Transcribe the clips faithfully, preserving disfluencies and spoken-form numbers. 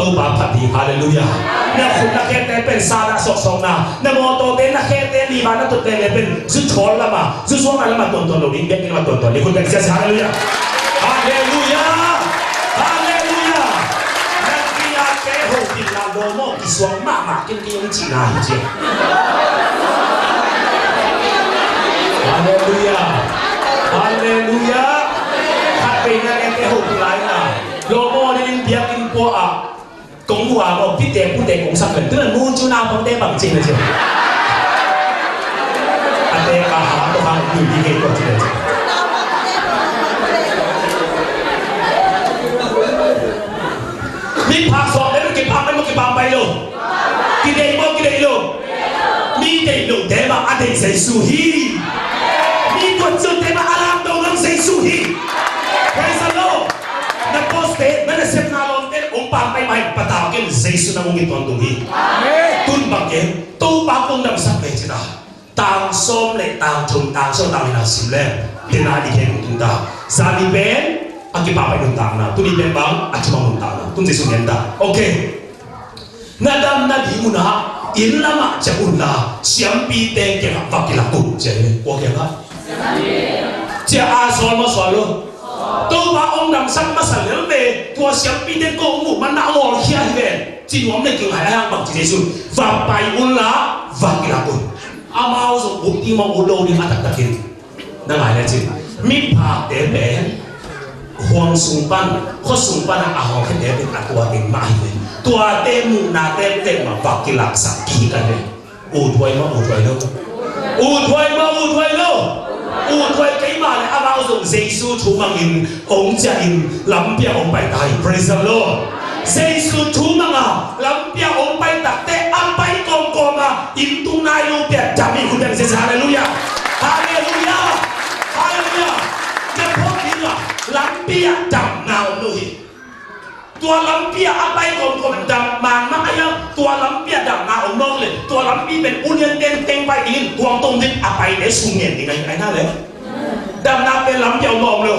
Topa phat ding. Halleluiah. Na khut na khete pen sa na sawksawkna, na mawtawte na khete liva na tut veve pen zu thawl lama, zu suakna lama tuantuan lo ding, biakinn lama tuantuan ding. Khut beng sia sia. Halleluiah. Halleluiah. Halleluiah. Na kiate ho ding la lo maw, kisuang mahmah kin ding cihna hi cia. Halleluiah. Halleluiah. Khat vei na kiate ho ding la in la lo maw, ni in biakinn pua ah kong hua maw, pite pute kong sak len. Tunan mu cu na pangte bang cih na cia. Ate ka ha to hang yu di ke ko cih na cia. Mi phak sawm le mi kipak le mi kipak pai lo. Kideih maw, kideih lo. Mi deih lote mah a deih Jesu hi. Mi tuat cilte mah a lamto ngam Jesu hi. Praise the Lord. Na boss te, na nasepna lawmte hong pang paimai, patau ken Jesu na hong kituan tung hi. Tun bang ken Topa kong damsak ve cita. Tang sawm le tang thum, tang sawm tang ina sim le, tena i khen tung ta. Zani pen a kipa pai nuntakna, tuni pen bang a thumang nuntakna, tun Jesu ngen ta. Okay. Na damna ding unah inn lamah ciah unla, siampite kiangah va kilak un, cia hi. Kua kiangah? Cia a sawl maw, sawl lo? Topa hong damsak masa lel ve, tua siampite ko hong muh manah a ngawlkhia hi ve. Ci nuam le kingai a hang bang ci Jesu. Va pai unla, va kilak un. Amau zong ut ding maw, ut lo ding a taktakin. Na ngai le cin, miphakte pen huang sung pan, khua sung pan a hawkhete pen a tua ding mah hi ve. Tuate muhnate pen mah va kilaksak kik a ve. Uthuai mah, uthuai lo. Uthuai mah, uthuai lo. Uthuai kei mah le amau zong Jesu thu mangin hong ciah in lampi ah hong pai ta hi. Praise the Lord. Jesu thu manga lampi ah hong pai takte a pai kawmkawm a inn tung nai lo pia dam hi. Khut beng sia sia. Halleluiah. Halleluiah. Halleluiah. Ka phawk ding a lampi ah damna om lo hi. Tua lampi ah a pai kawmkawm dam mahmah a, tua lampi ah damna om lo le, tua lampi pen ulian tenteng pai dingin tuang tong dip a paite sung ngen ding a hi ai na le. Damna pen lampi a om a om lo.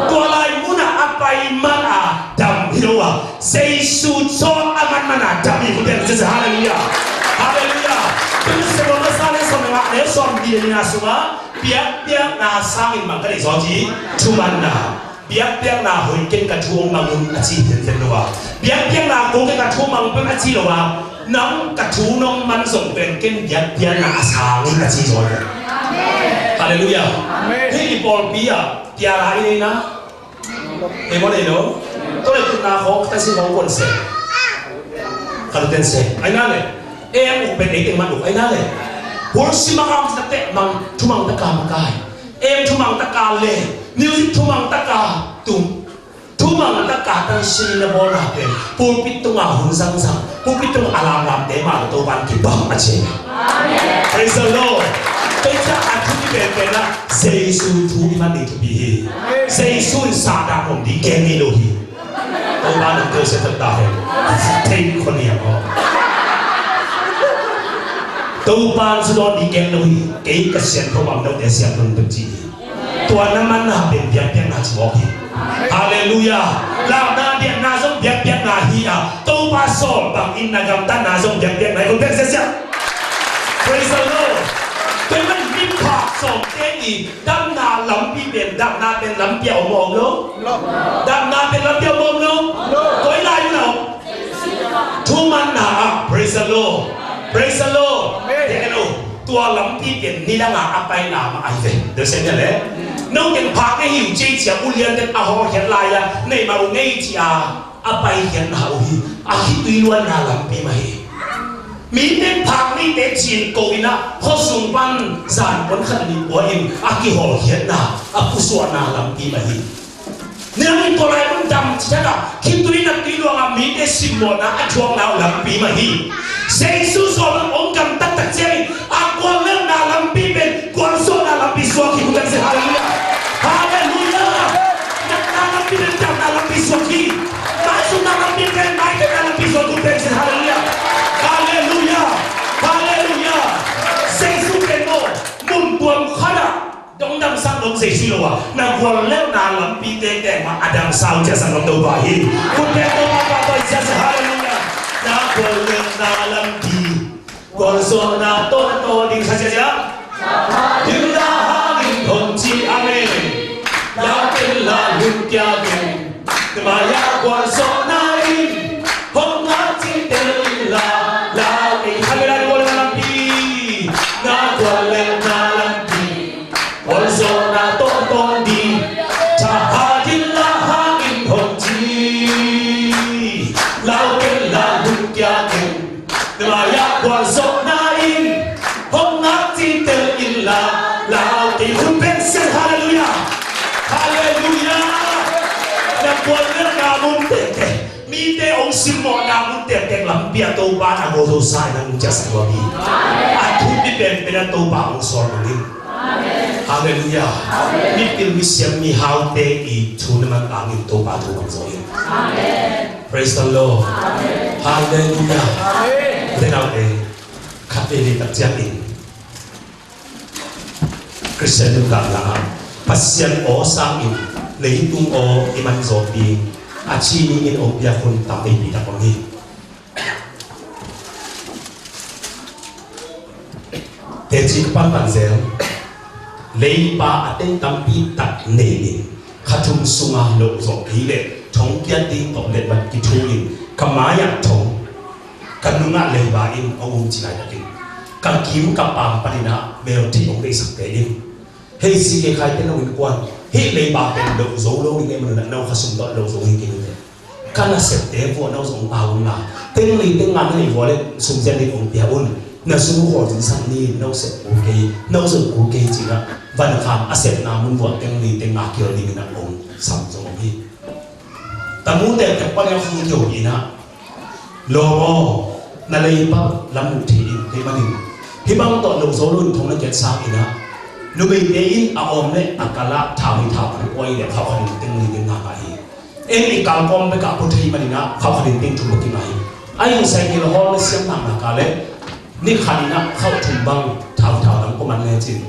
Tua lai munah a pai man a dam hi lo a, Jesu cawk a man man a dam hi. Khut beng sia sia. Halleluiah. Halleluiah. Tun se lo masa le sawm le nga le sawm pi le nga sungah biakpiakna sangin mang ka nei zaw ci thumanna. Biakpiakna hoih ken ka thu hong mang un a ci zenzen lo a. Biakpiakna kul ken ka thu mang pen a ci lo a. Nang ka thu nong man zong pen ken biakpiakna a sang in a ci zaw lo. Halleluiah. Hih i pawlpi ah piara i nei na. Ei maw nei lo. Tawh le tutna khawng ka si khawng kuan se. Ka luten se. Ai na le. Em uk pen ei teng man uk ai na le. Worship a kam sa teh mang thumang ta ka ma kai. Em thumang taka le, music thumang taka tum, thumang taka tan sin na bawlna pen pulpit tunga hun zangzang, pulpit tunga lamlamte mah lo Topan kibang a ci. Praise the Lord. Kei ca a thupi penpen ah Jesu thu i man ding thupi hi. Jesu in Satan om ding gen ngei lo hi. Topa nang tel sia tak ta hen. Thei khon hiam aw. Topa in sudon ding gen lo hi. Kei ka sian tho bang note sian tho pek ci hi. Tua na manna pen biakpiakna ci mawk hi. Halleluiah. Lamna biakna zong biakpiakna hi a, Topa sawl bangin na gamtatna zong biakpiakna hi. Khut beng sia sia. Praise the Lord. Tua ahih manin miphak sawmte i damna lampi pen, damna pen lampi a om a om lo? Damna pen lampi a om a om lo? Koi lai lo? Thumanna ah. Praise the Lord. Praise the Lord. Amen. Tua lampi pen nidang a a paina mah ahi ve. Deuh se nia le. No ken phak na hi uh ci cia ulian den a hawlkhiat lai a nei mah uh ngei ci a, a paikhiatna uh hi. A khitui luanna lampi mah hi. Mite phak mite cin ko in a khuasung pan zan pon khat ni pua in a kihawlkhiatna, a pusuahna lampi mah hi. Niangin tua lai mun dam ci thak a, khitui na tui luang a mite simmawhna a thuakna uh lampi mah hi. Jesu sawm lam om gam taktak ciangin a guallelhna lampi pen gualzawhna lampi suak hi. Khut beng sia. Halleluiah. Halleluiah. Natna lampi pen damna lampi suak hi. Maizumna lampi pen maitepna lampi suak. Khut beng sia. Halleluiah. Halleluiah. Halleluiah. Jesu pen maw mun tuam khat ah dong damsak dong Jesu lo a, na guallelhna lampi tengteng mah a damsa uh ciahsak dong Topa hi. Khut beng Topa pahtawi ciahsak. Halleluiah. Guallelhna lampi gualzawhna tawh na tawn ding. Khat ciat ciat. Ding la hangin hong ci. Amen. Lau ken la lungkia ken, na mai-ah gualzawhna in hong ngak citel inla. Lau ken khat ciat la, guallelhna lampi, na guallelhna lampi gualzawhna tawh tawn ding. Thahat inla hangin hong ci. Lau ken la lungkia ken, na mai-ah gualzawhna in hong ngak citel inla. Lau ken khut beng siang. Halleluiah. Halleluiah. Na guallelhna mun tektek, mite hong simmawhna mun tektek lampi ah Topa na gualzo sa in, hong ciahsak lua hi. A thupi penpen ah Topa hong sawl mangin. Halleluiah. Mipil, misiam, mihaute i thu na man hangin Topa thu hong zo in. Praise the Lord. Halleluiah. Ute naute, khat veivei tak ciangin Khristian nuntakna ah Pasian aw sangin leitung aw i man zawh ding a ci ni in hong piak hun tam veipi tak om hi. Teci ka panpan zel, leiba a teng tampi tak nei in, kha thum sunga loh zawh kei leh thong kiat ding tawh letbat kithung in, ka mai-ah thong, ka nungah leiba in hong um ci laitakin, ka kim ka paam panin ah meltheih hong deihsakte in, "Hei, C K Khai te, no innkuan hih leiba pen loh zo lo ding ahih manin ah no kha sum tawh loh zo hi kei un," ka nasepte vuah no zong pau unla, teng li teng nga na neih vuah leh sum ciat ding hong pia un. Na zu khawl zingsak ni, no sep kul kei, no zon kul kei ci-in ah vankham a sepna mun vuah teng li teng nga kial dingin ah hong sam zong om hi. Tamu tektek pan a khung kio in ah, "Lawm aw, na leiba lam muh thei in, thei manin hih bang tawh loh zo lo in thong na kiat sa in ah, numeite in a awm leh a kal ah thau hi thau pan kuai leh khauh khat in teng li teng nga ngah hi. En i kal kawm bek ah pua thei manin ah khauh khat in teng thum bek kinga hi. A in cycle hawl na siam naknak a leh ni khat in ah khauh thum bang thau thau dang kua man lecin,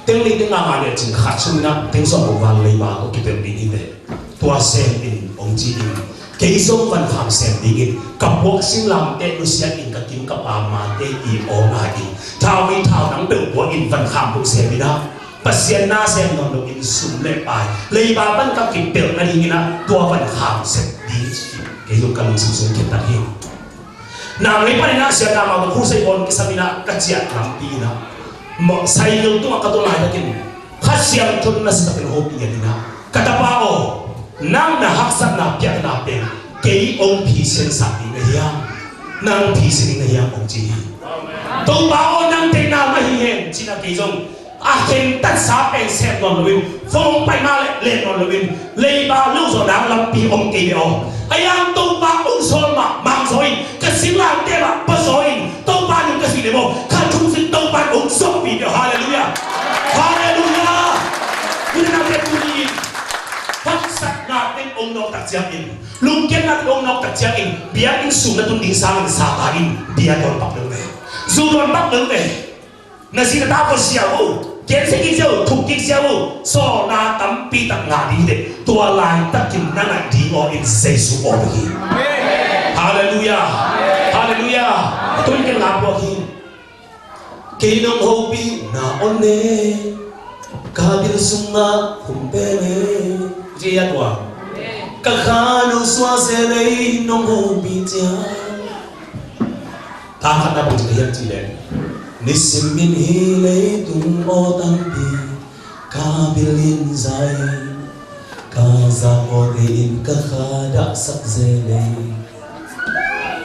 teng li teng nga ngah lecin khat sungin ah teng sawm bang val leiba kua kipelh ding hi ve. Tua sem in," hong ci in, kei zong vankham sem dingin ka puak singlamteh nusia in, ka kim ka paam mate i aw ngai in, thau hi thau dang peuh pua in vankham buh sem in ah, Pasian na sem nawn loin sum le pai, leiba pan ka kipelh nadingin ah tua vankham sep ding ci. Kei zong ka lungsim sung kiptak hi. Nang lei panin ah Sia Tang Mau tawh crusade bawl kisam in ah ka ciah lampi in ah, mawh cycle tungah ka tun laitakin Kha Siangtho in nasatakin hopih in ah, "Ka tapa aw, nang na haksatna piakna pen kei hong phisiansak ding na hiam? Nang phisian ding na hiam?" hong ci hi. "Topa aw, nang deihna mah hi hen," ci-in ah kei zong a khentatsa pen sem nawn loin, phone hong pai mah leh len nawn loin, leiba lo zawh dang lampi om kei ve aw. Ahi hang Topa hong sawl mah mang zaw in, ka singlamteh mah pua zaw in, Topa nung ka hih leh maw, kha thum sung Topa hong zawhpih ve aw. Halleluiah. Halleluiah. Tuni in haksatna teng hong nawk tak ciangin, lungkiatna teng hong nawk tak ciangin, biakinn sung na tun ding sangin sapa in bia dawn pak lel ve. Zu dawn pak lel ve. Na zi na ta kua sia uh, gensia kik sia uh, thuk kik sia uh, sawlna tampi tak ngah ding hi teh. Tua laitakin na ngaih ding aw in Jesu aw hi. Halleluiah. Halleluiah. Tun ken la puak hi. Kei nong hopihna on ne, ka bil sungah khum peng e. Cia tua. Ka kha no suah se lei nong hopih cia. Tang khatna bang ci ka hiam cih leh, nisim in hih leitung aw tampi ka bil in zai, ka zak awte in ka kha dahsak zel e.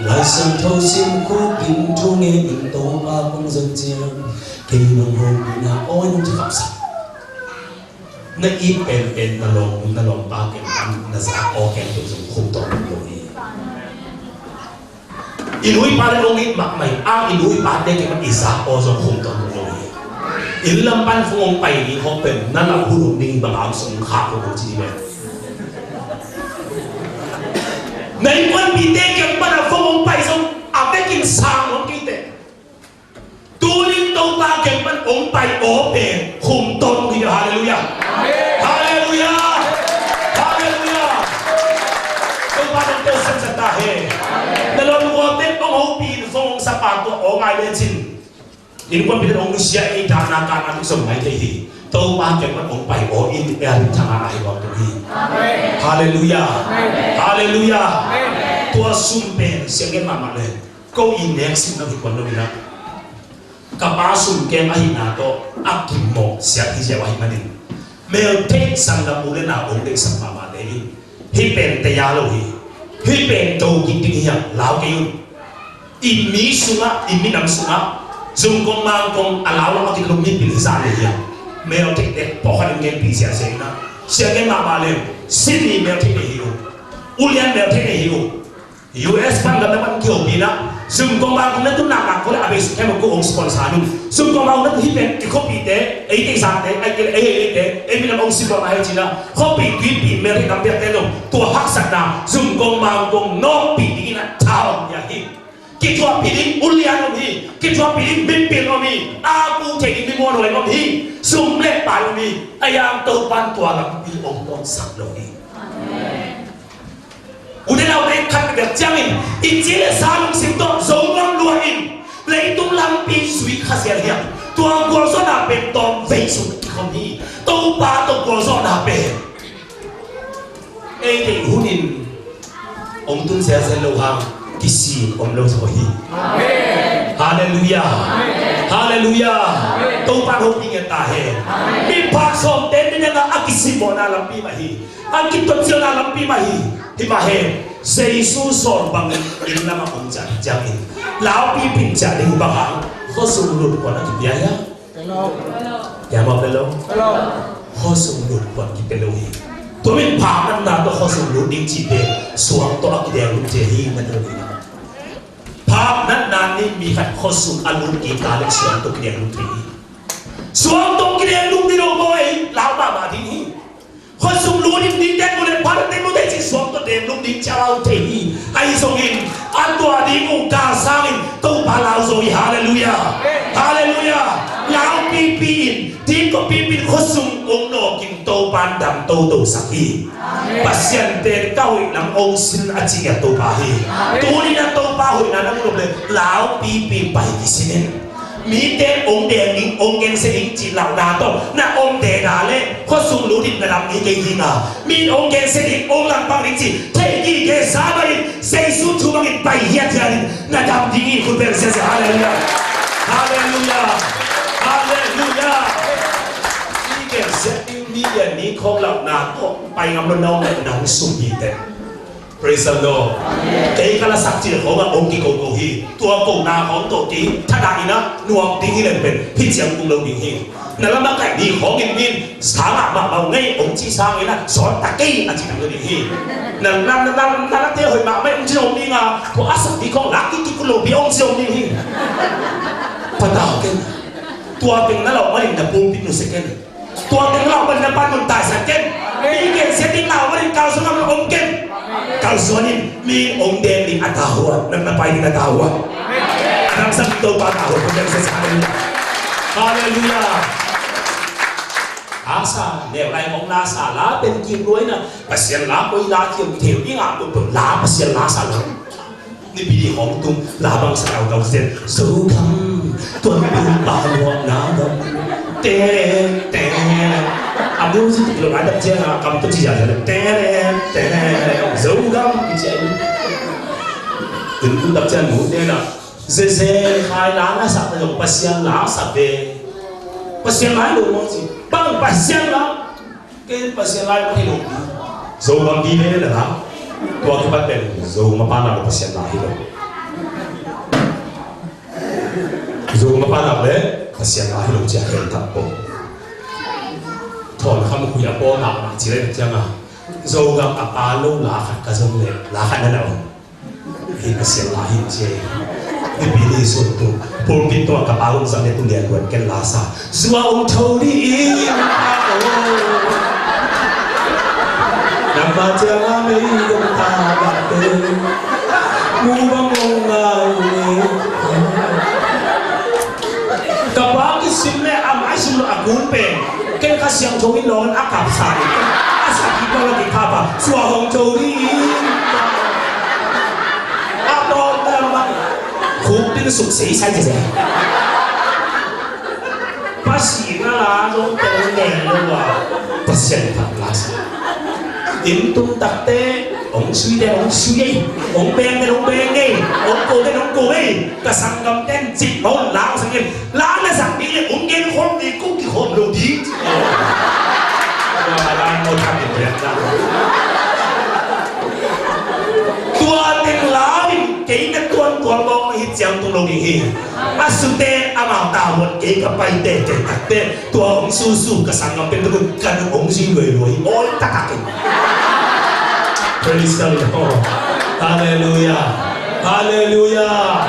Lai Siangtho sim khuk in thu ngen in Topa kong zon ciang, kei nong hopihna aw in hong ci khapsak. Na it penpen na lawm, na lawmpa ken pan na zak aw ken pen zong khum tawn lo hi. I nu i pa le hong it mahmah in, a, i nu i pate kiang pan i zak aw zong khum tawn lo hi. Inn lam pan phone hong pai ding khawng pen na lau hun om ding bang a hong sung khak lo hong ci ding pen. Na innkuanpihte kiang pan a phone hong pai zong a vekin sang lo kei teh. Tunin Topa kiang pan hong pai aw pen khum tawn hi. Halleluiah. Halleluiah. Halleluiah. Topa nang teu siamsak ta hen. Na lawm gualte hong ho Innkuanpihte hong nusia, ei dahna kahna tung zong ngai thei hi. Topa kiang pan hong pai aw in, ei a ring thang a, a hi bang tung hi. Halleluiah. Halleluiah. Tua sum pen sianggen mahmah le, ko i nek sim na hi kuan lo in ah, ka pa sum keng ahihna tawh a kimawh siang hi ziau ahih manin, meltheih sanggam u le nau hong deihsak mahmahte in, hih pen tei a lo hi, hih pen to kik ding hi hang, lau kei un. I mi sungah, i minam sungah zumkong mangkong a lau lam a kitlum mipil hi zah le hi hang. Meltheihte pawlkhat in genpih siasia in ah, sianggen mahmah le, Sydney meltheih nei hi uh, ulian meltheih nei hi uh. U S pan gamdang pan kihopih in ah, zumkong mangkong na tun naknak ko le a bei suk khem ko hong sponsor un. Zumkong mangkong na tun hih pen i khuapihte, ei teizakte, ei kei le ei, ei, eite, ei minam hong sim mahmah hi ci in ah, khuapih tuipih meltheih tam piakte zong tua haksatna zumkong mangkong nawkpih ding in ah tha om hi a hi. Kithuahpih ding ulian om hi, kithuahpih ding mipil om hi, a ku thei ding mimuan huai om hi, sum le pai om hi. A yang Topan tua lampi hong tawmsak lo hi. Ute naute, khat bek ciangin i ci le sa lungsim tawh Zogam luah in leitung lampi zui kha zel hiam? Tua gualzawhna pen tawmvei sung kikhom hi. Topa tawh gualzawhna pen ei deih hunin hong tun zelzel lo hang, kisin om lo zaw hi. Halleluiah. Halleluiah. Topa in hopih ngiat ta hen. Miphak sawmte midang a kisimmawhna lampi mah hi. A kituat ziauna lampi mah hi. Hih mah hen, Jesu sawl bangin inn lamah hong ciah ciangin, laupi pin ciah ding bang hang, khuasung lut kuan a kipia hia? Pia maw, pia lo? Khuasung lut kuan kipia lo hi. Tua min phak natna tawh khuasung lut ding cihte suang tawh a kideng lut thei hi, na lo hi. Phak natna ni mi khat khuasung a lut kik ta le suang tawh kideng lut thei hi. Suang tawh kideng lut ding lo maw, ei lau mahmah ding hi. Khuasung lut in ding den mu le pha den mu te cih suang tawh den lum ding ciau thei hi. Ahi zongin a tua ding uh kal sangin Topa lau zo hi. Halleluiah. Halleluiah. Lau pipi in, ding ko pipi in khuasung ong nawk in Topa in dam toto sak hi. Pasian pen ka hoih lam ong sin a ci a Topa hi. Tuni in a Topa hoihna na mu le lau pipi in pai kisin in. Mite ong deng ding, ong gensia ding cih lauhna tawh na ong dena le khuasung lut in na dam ding kei ding a, mi ong gensia ding, ong langpang ding cih thei kei sa bangin Jesu thu bangin pai hiathiat in na dam ding hi. Khut beng siasia. Halleluiah. Halleluiah. Halleluiah. Mi gensia ding, mi gen ding khawng lauhna tawh pai ngam lo na ong, na ong sum hi teh. Praise the Lord. Kei ka lasak cil khawng ah ong kiko ko hi. Tua kona khawng tawh kei thadah in ah nuam ding hi leng pen hih ciang kung lo ding hi. Na lam a kaih ni khawng in min sang ah mahmah ngei ong ci sangin ah sawn ta kei a ci dang lo ding hi. Na lam, na lam, na lam te hoih mahmah ong ci om ding a, tua a sak ni khawng lak kik kik kul lo pi ong ci om ding hi. Patau ken. Tua teng na lau manin na pulpit nusia ken. Tua teng lau pan na pan mun taisan ken. Mi gensia ding lau pan in kalsuan na om ken. Kalsuan in mi ong deng ding a tahuan, na, na pai ding a tahuan. A dang sang Topa tahuan, ko deng sa sa. Halleluiah. Halleluiah. Asa, neu lai ong la sa la pen kim luai na. Pasian la koi la kiam theu ding a, tua la Pasian la sa la. Nipi ni hong tung, la bang sa kau kau sen, Zogam, tuan tung pa luang na gam. Te, te. A music lo na dap ciang a, kam tu ci ya, te, te. Zogam, ci ya. Tun tu dap ciang mu, te na. Ze, ze, khai la na sa, ta zong Pasian la sa ve. Pasian la lo mong ci. Bang Pasian la. Kei Pasian lai mah hi lo. Zogam pi pen na la. Tua kipat pen Zogam a pa na lo Pasian lai hi lo. Zogam a pa na le Pasian lai hi lo cia khen tak po. Thon kham khui a po nak nak ci le ciang a. Zogam a pa lo la khat ka zong le la khat na na om. Hi Pasian la hi cia. Nipi ni sun tu. Pulpit tua ka pa hong zang le tu lian luan ken la sa. Zua ong tho di in. Nang ma cia ma mei dong ta ba te. Mu bang ong ngai ni. Ka pa kisim le a mai sim lo a kun pen. Ken Kha Siangtho in lawng a kap sa ni. A sa ki pa la ki pa pa. Zua ong tho di in. A to ta ma. Khuk ding suk sei sai sei. Sihna la zong tel ngen lo a, Pasian phat la sa. Inn tum takte hong suite hong sui ei, hong bengte hong beng ei, hong kote hong ko ei. Ka sanggamte in cik mah hong la hong sang in, la na zang ding le hong gen khawm ding, ko kikhawm lo ding. Tua teng la in kei na tuantuan mawk na hi ciang tung lo ding hi. A sute amau tavuan kei ka pai tete takte tua hong susu ka sanggam pen tua kan hong si luailuai awi taktak in. Praise the Lord. Hallelujah. Hallelujah.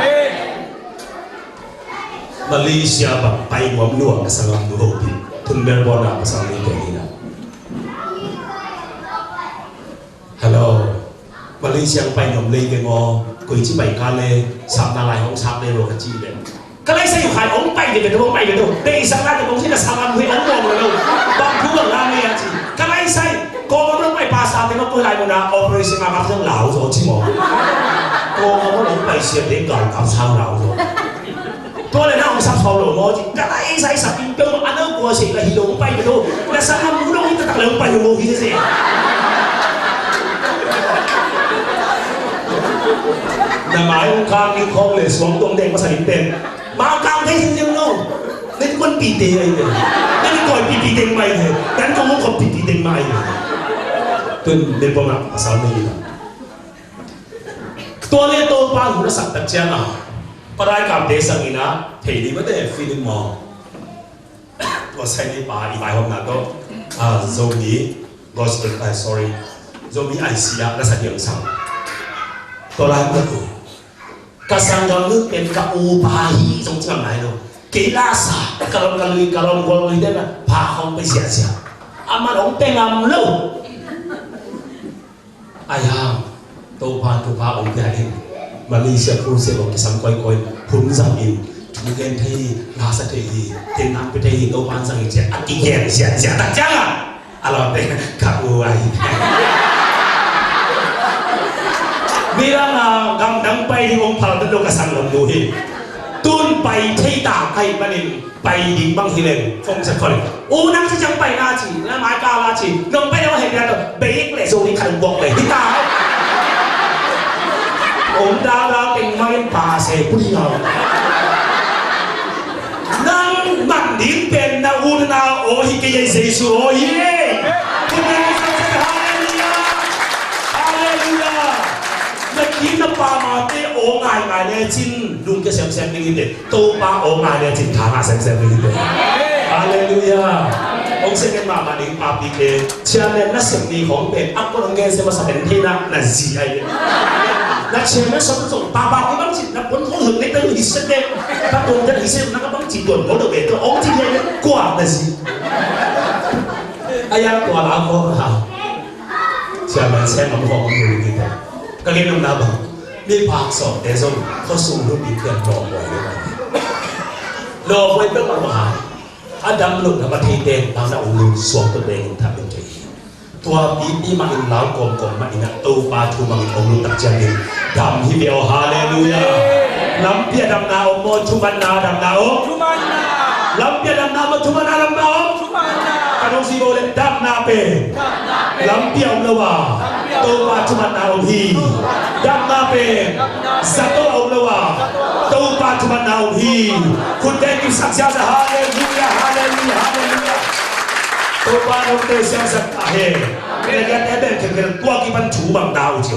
Malaysia bang pai nuam lua ka sanggam nu hopi. Tun Melbourne ah ka sanggam nu pen hi na. Hello. Malaysia hong pai nuam lei keng aw, koici pai ka le, sapna lai hong sap le lo ka ci le. Ka lai sai uh khai hong pai de beto, hong pai beto. Bei sang lai de hong ci na sang am hui hong mong lo. Bang thu bang la me a ci. Ka lai sai, ko ma hong pai pa sa te ma ko lai mo na operation ma ka sang lau zo ci mo. Ko ma hong pai sia de gal ka sang lau zo. Tua le na hong sap sawm lo maw ci, ka lai sai sap in peuh a nau kua seh la hi lo hong pai lo. Na sang a mu lo hong taktak le hong pai lo maw hi seh. Na mai hong kang ni khawng le suang tuang deng masa in pen. Ma kang thei sin zeng lo. Nen kuan pi te ai le. Nen kuan pi pi teng mai le. Nen kuan kuan pi pi teng mai le. Tun nen kuan ma pasal mai le. Tua le Topa hun a sak tak ciang a, parai kamte sang in a, thei ding mate feeling maw. Tua sai ni pa i vaihawmna tawh, ah, Zomi Gospel, ah, sorry, Zomi I C a na sa diang sang. Tua lai mah tu. Ka sanggam nu pen ka upa hi zong ci ngam nai lo. Kei la sa, ka lam ka lui, ka lam gual lui den a, pa hong pai siasia. A man hong pe ngam lo. Ai hang, Topa, Topa hong pia in. Malaysia Crusade hong kisam koikoi, hun zang in, thu gen thei hi, la sa thei hi, tennak pia thei hi, Topa hong zang in, cia, a kigen, cia, cia, tak ciang a. A lawmte, ka u ai. Midang a, gamdang pai ding hong phal bek lo ka sanggam nu hi. Tun pai thei ta ka hih manin, pai ding bang hi leng, phone sa khol. U nang sa ciang pai na ci, na mai ka la ci, nong pai na wa hei na to, bei ik le zo ni khan buak le, hi ta. Om da da teng mai pa se pu di ngau. Nang man ding pen na u na aw hi kei ei Jesu aw hi. Hallelujah. Hallelujah. Na ki na pa ma te aw ngai ngai le cin lungkia semsem ding hi te. Topa aw ngai le cin tha ngah semsem ding hi te. Hallelujah. Ong seng en mahmah ding papi ke. Chairman na sem ni khong pen a kon ong gen sem a sa pen thei na na zi ai. Na chairman som zong papa ke bang cin na pon khong hong ne ta hi sem de. Ta tong ta hi sem na ka bang cin don ko do be to ong cin ai kua na zi. Ai ya kua la ko ha. Chairman sem am khong ni ni ta. Ka gen na bang. Mi phak sawm te zong khuasung lu pi pian lawmhuai lo. Lawmhuai peuhmah lo ha. A dam loh na va thei ten bang na ong lut suak tua deng in tha beng thei hi. Tua pipi mah in lau kawmkawm mah in a Topa thu mah in ong lut tak ciangin dam hi ve aw, halleluiah. Lampi ah damna om maw, thumanna damna om? Lampi ah damna maw, thumanna damna om? Ka nong zi bo le damna pen lampi ah om lo a, Topa thumanna om hi. Damna pen zato ah om lo a, Topa thumanna om hi. Khut beng kipsak ziahziah, halleluiah, halleluiah, halleluiah. Topa nong te ziahziah ta hen. Ken a giat e beng khemkhel tua kipan thu bang ta uh ci.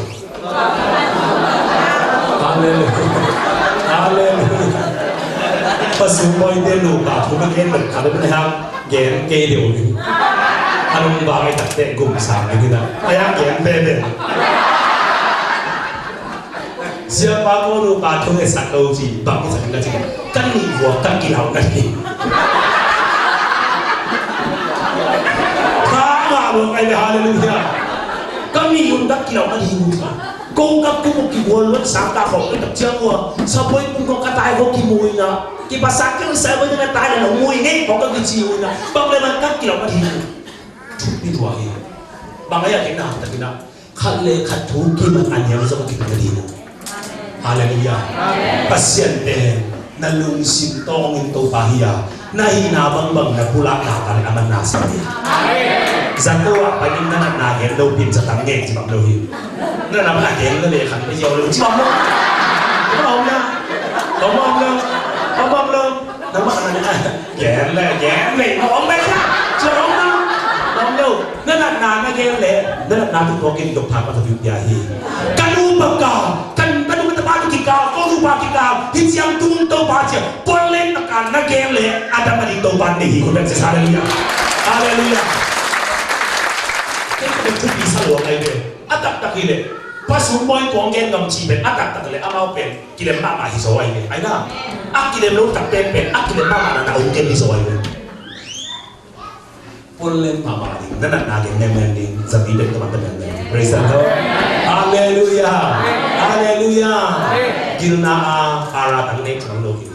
Halleluiah. Halleluiah. Pasupawite nupa thu ka gen bek khat bek ni hang. Gen kei deuh ding. A nung bang i takte gum sang ding hi na. A yang gen pe pe. Siapa ko nupa thu nge sak lo ci, bang i sak na ci. Kan ni vua kan kilau na ci. Ka ma lo kai le, halleluiah. Kan ni yung kan kilau na ci. Ko ka ku ki gol lo sang ka ko ka ciang wa. Sa boy ku ko ka tai ko ki mui na. Kipasa keu sa vo na tai na mui ne ko ka kici vo na. Bang le man ka kilau ka hi. Thupi tua hi. Bang ya kina ta kina. Khat le khat thu kiman a niam zong kipan ka ding. Halleluiah. Pasian pen Na lungsim tawngin Topa hi a, na hihna bangbang na pulakna pan a man na sa hi. Zato ah panin na natna gen lo pin sa tang ngei ci bang lo hi. Na na ma gen lo le khan pe yo lo ci bang lo. Om na, om om lo, om om lo. Na ma na gen le gen le om na ci om na, om lo. Na natna na gen le na natna tu ko kin dok pha pa tu pia hi. Ka nu pa ka, kan ka nu ka pa tu ki ka, ko nu pa ki ka. Hi ciang tung Topa ciang. Puan leng takan na gen le a dam a ding Topa nei hi. Khut beng sia. Halleluia. Halleluia. Kei ka thupi sa lo ai ve. A taktak hi le. Pa sum boy kong gen ngam ci pen a taktak le amau pen kilem mahmah hi zaw ai ve. Ai na. A kilem lo tak pen pen a kilem mahmah na na ong gen hi zaw ai ve. Puan leng mahmah ding, na natna gen menmen ding, zapi pen ka man ka menmen. Praise the Lord. Halleluia. Halleluia. Gilna a ara tang nek cang lo hi.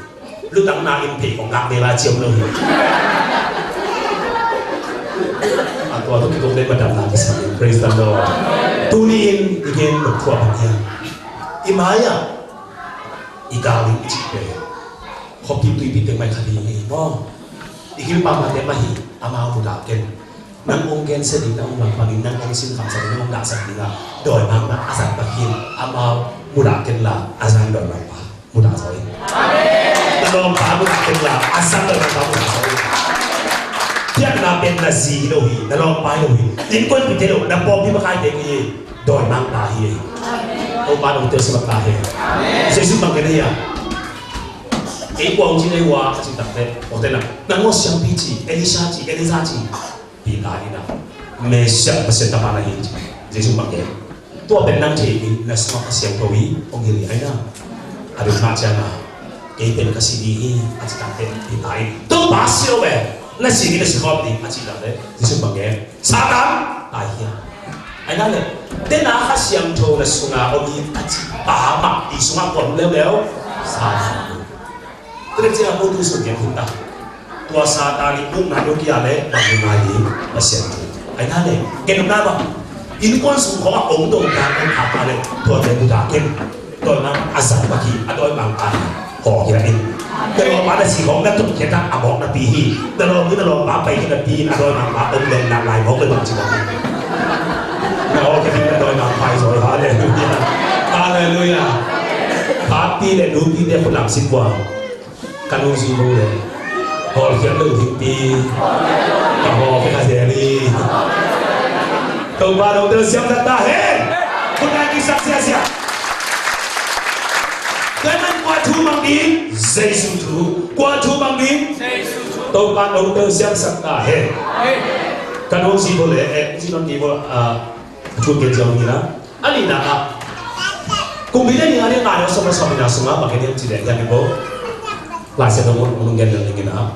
Lutang na in phei kong ngak dela ciam lo hi. A tua tu kikong dei madam na kisa. Praise the Lord. Tuni in i gen luk thua bang hiam. I mai a i gal in i cih pen khuapi tuipi teng mai khat hi hi maw. I gilpa mate mah hi. Amau mudah ken. Nang ong gensia ding, nang ong langpang ding, nang ong sinkham sa ding, nang ong dahsak ding a dawimangpa a zat bek hi. Amau mudah ken la a zang dawimangpa mudah zaw hi. Na lawmpa mudah ken la a zang dawimangpa mudah zaw hi. Piakna pen na zi hi lo hi, na lawmpa hi lo hi. Innkuanpihte lo, na pawlpi makaite hi. Dawimangpa hi. Topa nong tel simak ta hi. Jesu bang ken hi a. Ei kua hong ci, ei kua a ci takte, kote na nang aw siangpi ci, Elisha ci, Elijah ci. Peter in a, Messiah Pasian tapa na hi ci. Jesu bang ken. Tua pen nang thei in, na sungah Kha Siangtho hi hong hilh hi ai na. A ding mah ciang a, kei pen ka si ding hi a ci takte, Peter in, Topa si lo ve, na si ding na si khawm ding a ci takte, Jesu bang ken. Satan, tai hia. Ai na le, tena Kha Siangtho na sunga om hi a ci pa mah i sungah kua om leuleu? Satan. Tua ciang a ko tu sung gen hun ta. Tua Satan i pukna lo kia le, na ngai hi Pasian tu. Ai na le, gen na ba. Innkuan sung khawng a om dong ta, om ta le, tua te bu ta ken. Dawimangpa a zat bek hi, a dawimangpa hi. Haw hia in. Na lawmpa na si khawng na tut khia tak a mawk napi hi. Na lawm hi na lawmpa pai khia napi in a dawimangpa om leng na lai mawk le bang ci bang hi. Na haw khia ding na dawimangpa hi zaw hi. Halleluia. Halleluia. Papi le nupite khut lam sin buang. Ka nu zi bu le. Hawlkhiat lo ding pi. Ka haw ka ka zel hi. Topa nong tel siamsak ta hen. Khut nai kisak siasia. Tua man kua thu mang ding? Jesu thu. Kua thu mang ding? Topa nong tel siamsak ta hen. Ka nu zi bu le, eh, zi nong zi bu, ah, thu gen ziau ni na. A nihna ah, Kumpite ni a ding a ngai sawm a sawm nihna sungah bang gen hiam cih leh hiam i bo. Lai Siangtho mun mun gen lel ding in ah,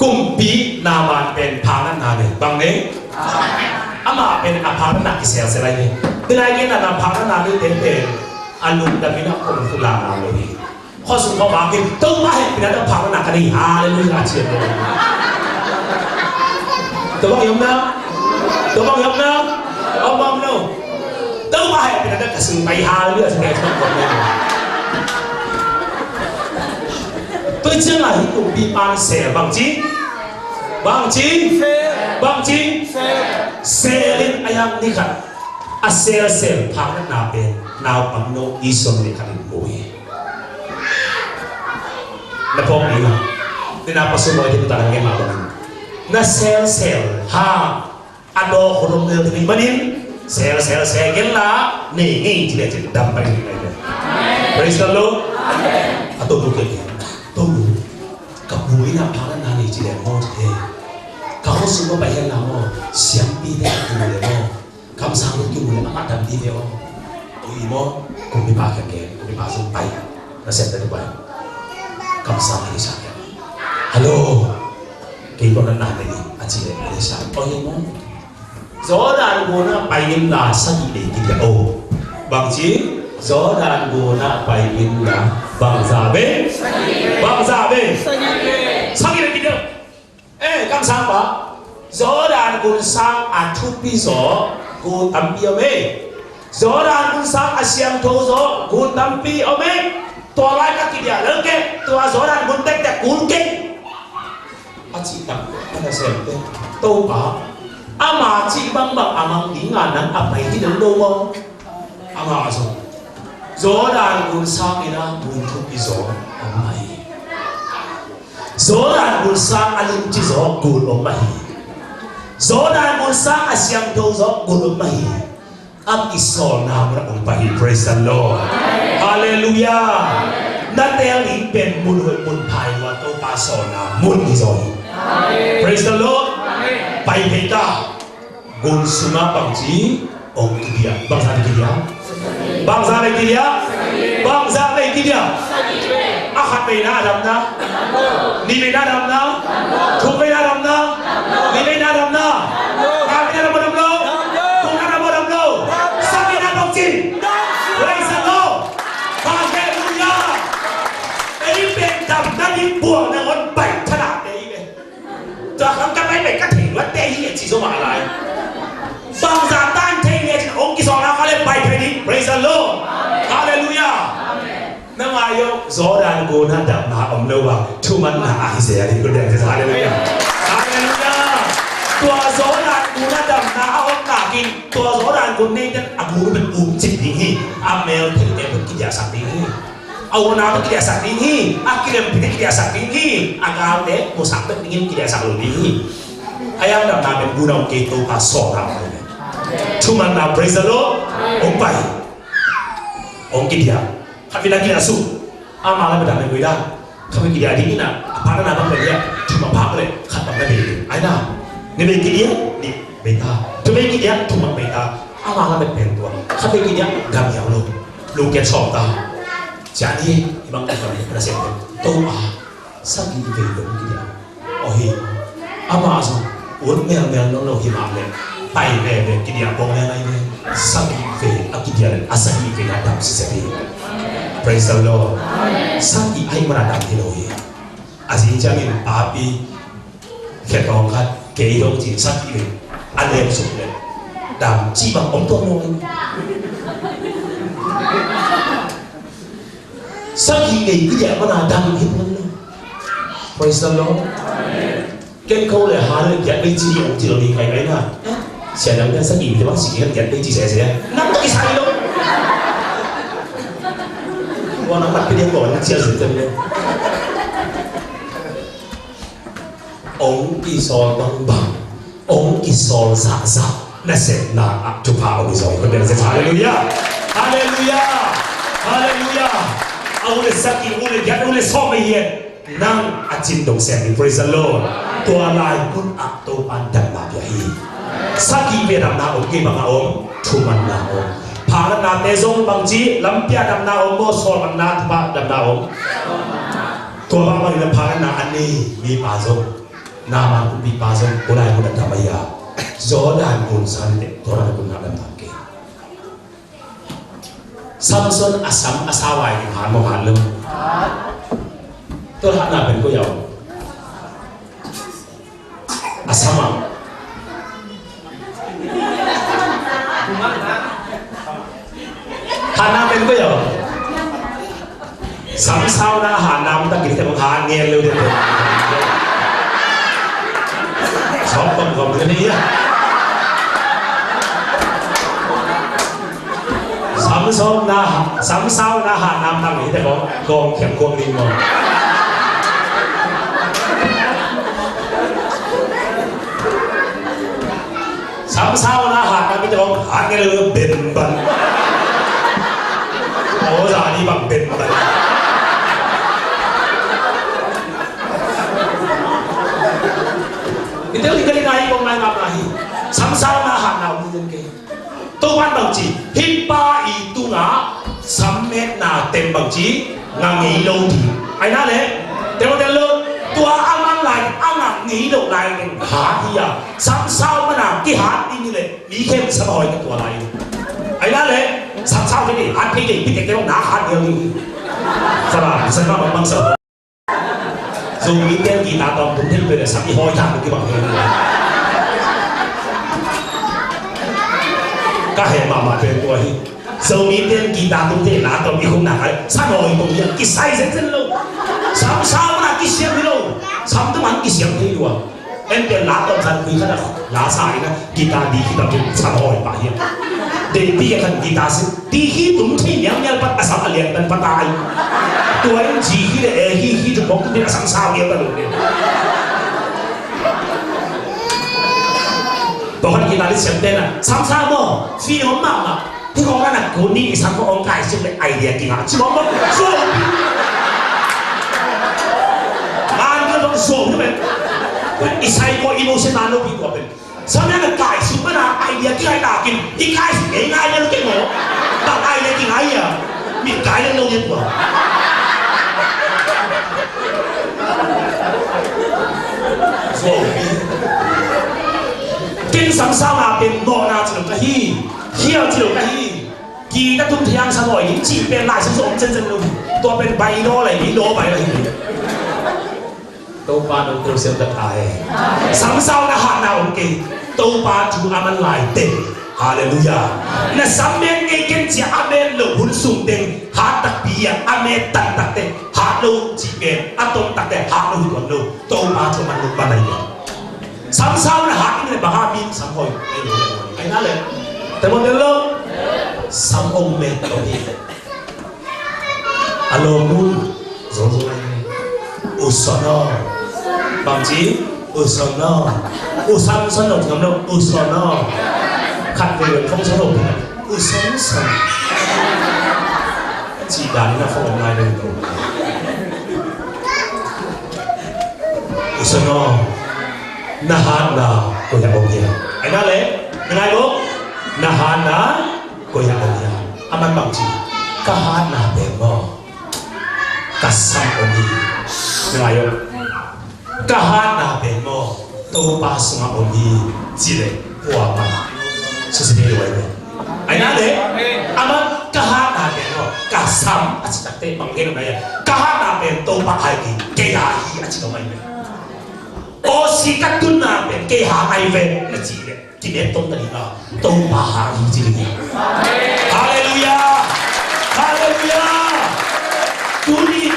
kumpi Naaman pen phaknatna nei bang nei. Amah pen a phaknatna kiselsel ahi hi. Tunai gen na phaknatna nei pen pen a lungdam in a khum khulana lo hi. Khua sung khua bang in Topa hehpihna tawh phakna ka nei. Halleluiah, a ci a. Topa hehpihna, Topa hehpihna. Om om lo. Topa hehpihna tawh ka sung pai. Halleluiah, a ci a. Tua ciangin hih kumpipa in sel bang ci, bang ci, bang ci, sel in a yang ni khat a selsel phaknatna pen naupang no i sung ni khat in mu hi. Na phawk ding a, na pastor maw, i thei ta na ngen mah bangin na selsel ha, a dawk hong om lel ding manin selsel sel gen la, nei ngei ci leh ci dam pai ding lai leh. Praise the Lord. A to lu ke, to lu. Ka pu in a phaknatna nei ci leh maw, ka khuasung maw pai hen la maw, siampite a tu leh maw. Kamsang lo kimu leh amah tampi ve aw. Ui maw, kumpipa kiang gen, kumpipa zong pai. Nasepte tu pai. Kamsang Elisha kiang. Hello. Kei bang na na ni, a ci leh Elisha. Ui maw. Jordan gun ah pai in la sagih lei kidiah o. Bang ci, Jordan gun ah pai in la bangzah vei. Bangzah vei. Sagih lei kidiah. Eh, kamsangpa, Jordan gun sang a thupi zaw gun tampi om e. Jordan gun sang a siangtho zaw gun tampi om e. Tua lai ka kidiah lel kei, tua Jordan gun tektek kul kei, a cih tak a nasemte, Topa, ama cih bangbang a mang ding a nang a pai hi lel lo maw? Amah zong Jordan gun sangin a gun thupi zaw om mah hi. Jordan gun sang a limci zaw gul om mah hi. Jordan gun sang a siangtho zaw gul om mah hi. A kisawlna mun ah hong pai hi. Praise the Lord. Hallelujah. Na teel ding pen mun hoih mun pha hi lo a, Topa sawlna mun hi zaw hi. Praise the Lord. Pai phei ta. Gun sungah bangci hong kidiah? Bangzah vei kidiah? Bangzah vei kidiah? Bangzah vei kidiah? A khat veina a damna, nih veina a damna, thum veina a damna, li veina a damna, nga veina a dam maw dam lo? Thumna a dam maw dam lo? Sagihna bangci? Praise the Lord. Hallelujah. Ei pen damna ding buang nangawn pai thanate hi ve. Tua khang ka pai pai ka thei luat te hi e ci zo mah lai. Bangzah tan thei nge cin hong kisawlna kha le pai thei ding. Praise the Lord. Hallelujah. Na ngai aw, Jordan gun a damna om lo a, thumanna ahi zel a ding, gun ding. Hallelujah. Hallelujah. Tua Jordan gun a damna a om nakin, tua Jordan gun neite a gun pen um cip ding hi. A mel theite pen kidiahsak ding hi. A uana pen kidiahsak ding hi. A kilem pen kidiahsak ding hi. A galte musak pen dingin kidiahsak lo ding hi. A yang damna pen gun a om kei, Topa sawlna om kei. Thumanna, praise the Lord. Hong pai. Hong kidiah. Khat vei na kidiah suk. Ama la pen dam pen gui da. Khat vei kidiah ding ina, a pha na na bang pen dia. Thum a phak le khat bang na bei. Ai na. Nih vei kidiah, nih bei ta. Thum vei kidiah, thum bang bei ta. Ama la pen pen tua. Khat vei kidiah, dam hiau lo. Lungkiat sawm ta. Ciang hi, i bang tua na sem pen. Topa. Sagih vei lo kidiah. Aw hi. Amah zong ut melmel nawn lo hi mah leh, pai veve kidiah bawng leng ai ve. Sagih vei a kidiah leh a sagih vei a dam siseh hi. Praise the Lord. Sagih ahih mana dam hi lo hi. A zi ciangin papi khe tawng khat kei dong ci sagih vei a lem suk leh dam ci bang om tuak lo hi. Sagih vei kidiah mana dam hi tuan lo. Praise the Lord. Ken ko le ha le giat vei ci ong ci lo ni kai kai na. Sia dang ken sagih vei bang si ken giat vei ci se se. Nang tak isai lo. Wa nang mat pidi ko nang cia se tem le. Ong kisawl bangbang, ong kisawl zahzah, nasepna ah thupha ong hi zaw hi. Hallelujah. Hallelujah. Hallelujah. A u le sagih, u le giat, u le sawm hi. Nang a cin dong sem hi. Praise the Lord. Tua lai hun ah Topa'n damna pia hi. Sagih vei damna om kei bang a om, thumanna om. Phatnate zong bangci, lampi ah damna om maw, sawlmanna, thupha damna om. Tua bangbang in a phatna a nei mipa zong, Naaman kumpipa zong, tua lai mun a dam a hi a. Jordan gun sang teh, tua lai mun a dam dam kei. Samson a sam a sau a hi, hat maw, hat lo. Tua hatna pen koi a om? A sam a. Hatna pen koi a om? Sam sau na hatna om tak kei te, bang hat ngel lo te. Sawm bang gawm te ni a. Sam sau na, sam sau na hatna om tak kei te kong, kong khem kong ding maw. Sam sau na hat na mi te kong hat ngel lo, ben ban. Aw za ni bang ben ban. Ite uli kali nai kong nai ngap na hi. Sam sau na hat na uli den ke. Topa'n bangci, hih pa i tungah sam metna tem bangci, ngah ngei lo ding. Ai na le, tem lo, tem lo, tua a man lai, a ngah ngei lo lai, hat hi a, sam sau mana kihat ding hi le, mi khem sam a hoi ka tua lai. Ai na le, sam sau kei, hat kei, kei, pi kei, kei, na hat ngei lo ding. Sa la, sa na bang bang sa. Zomite guitar tawm tum thei peuh leh sam i hawi thak uh kibang hi. Ka heh mahmah pen tua hi. Zomite in guitar tung thei, la tawm i khum nak hai, sa nawi tawm hiam, kisai zenzen lo. Sam sa mana kisiam hi lo. Sam tawm an kisiam thei lua. En pen la tawm san khui khat a la sa ina, guitar di khi tam sa nawi pah hiam. Dei pi a khan guitar si di khi tum thei miang miang pat a sam a lian tan patai. Tua in G khi le A khi khi tum bok tum a sam sa miang ta lo le. Tua khan guitar di siam te na, sam sa mo, fi no ma ma. Hih kong na kuni i sam kong kai suk le idea kingah ci mawk mawk. Zuau. Man ka dong zuau hi pen. I psycho emotion na lo pi tua pen. Sam na kai suk na idea kingah takin. I kai suk ngei ngai lo kei mo. Bang idea kingah ia. Mi kai lo lo ia tua. Zuau. Ken sam sa na pen no na ci lo ka hi. Hial ci lo ka hi. Guitar tung thei ang sa nawi ding cih pen Lai Siangtho om zenzen lo hi. Tua pen bai daw lai, bai daw bai lai hi. Topa nong tel siam ta ta e. Sam sa na hatna om kei. Topa thu a man lai te. Halleluiah. Na sam met kei ken cia a met lo hun sung teng hat takpi a, a met tan tak te. Hat lo cih pen a tom tak te hat lo hi tuan lo. Topa thu a man lo man lai te. Sam sa na hat ing le bang a min sam hoi. Ai lo le. Ai na le. Te mo te lo. Sam ong met lo hi. A lo mun. Zo zo lai. U son o. Bang ci. U son o. U san son o. Ngam lo. U son o. Khat ve ve phong son o. U son son. Ci dan na phong lai lo. U son o. Na hatna koi ah om hiam? Ai na le, na ngai bok. Na hatna koi ah om hiam? A man bang ci, ka hatna pen maw, ka sam om hi. Na ngai bok. Ka hatna pen maw, Topa sungah om hi. Ci le, kuaman susia thei lo ai pen. Ai na le, a man ka hatna pen maw, ka sam a ci takte bang gen om na ia. Ka hatna pen Topa ai hi, kei a hi a ci lo mai pen. Aw si ka tunna pen kei hang ai ve na ci le. Kimet tom ta ding a, Topa hang hi ci ding hi. Halleluiah! Halleluiah! Tuni,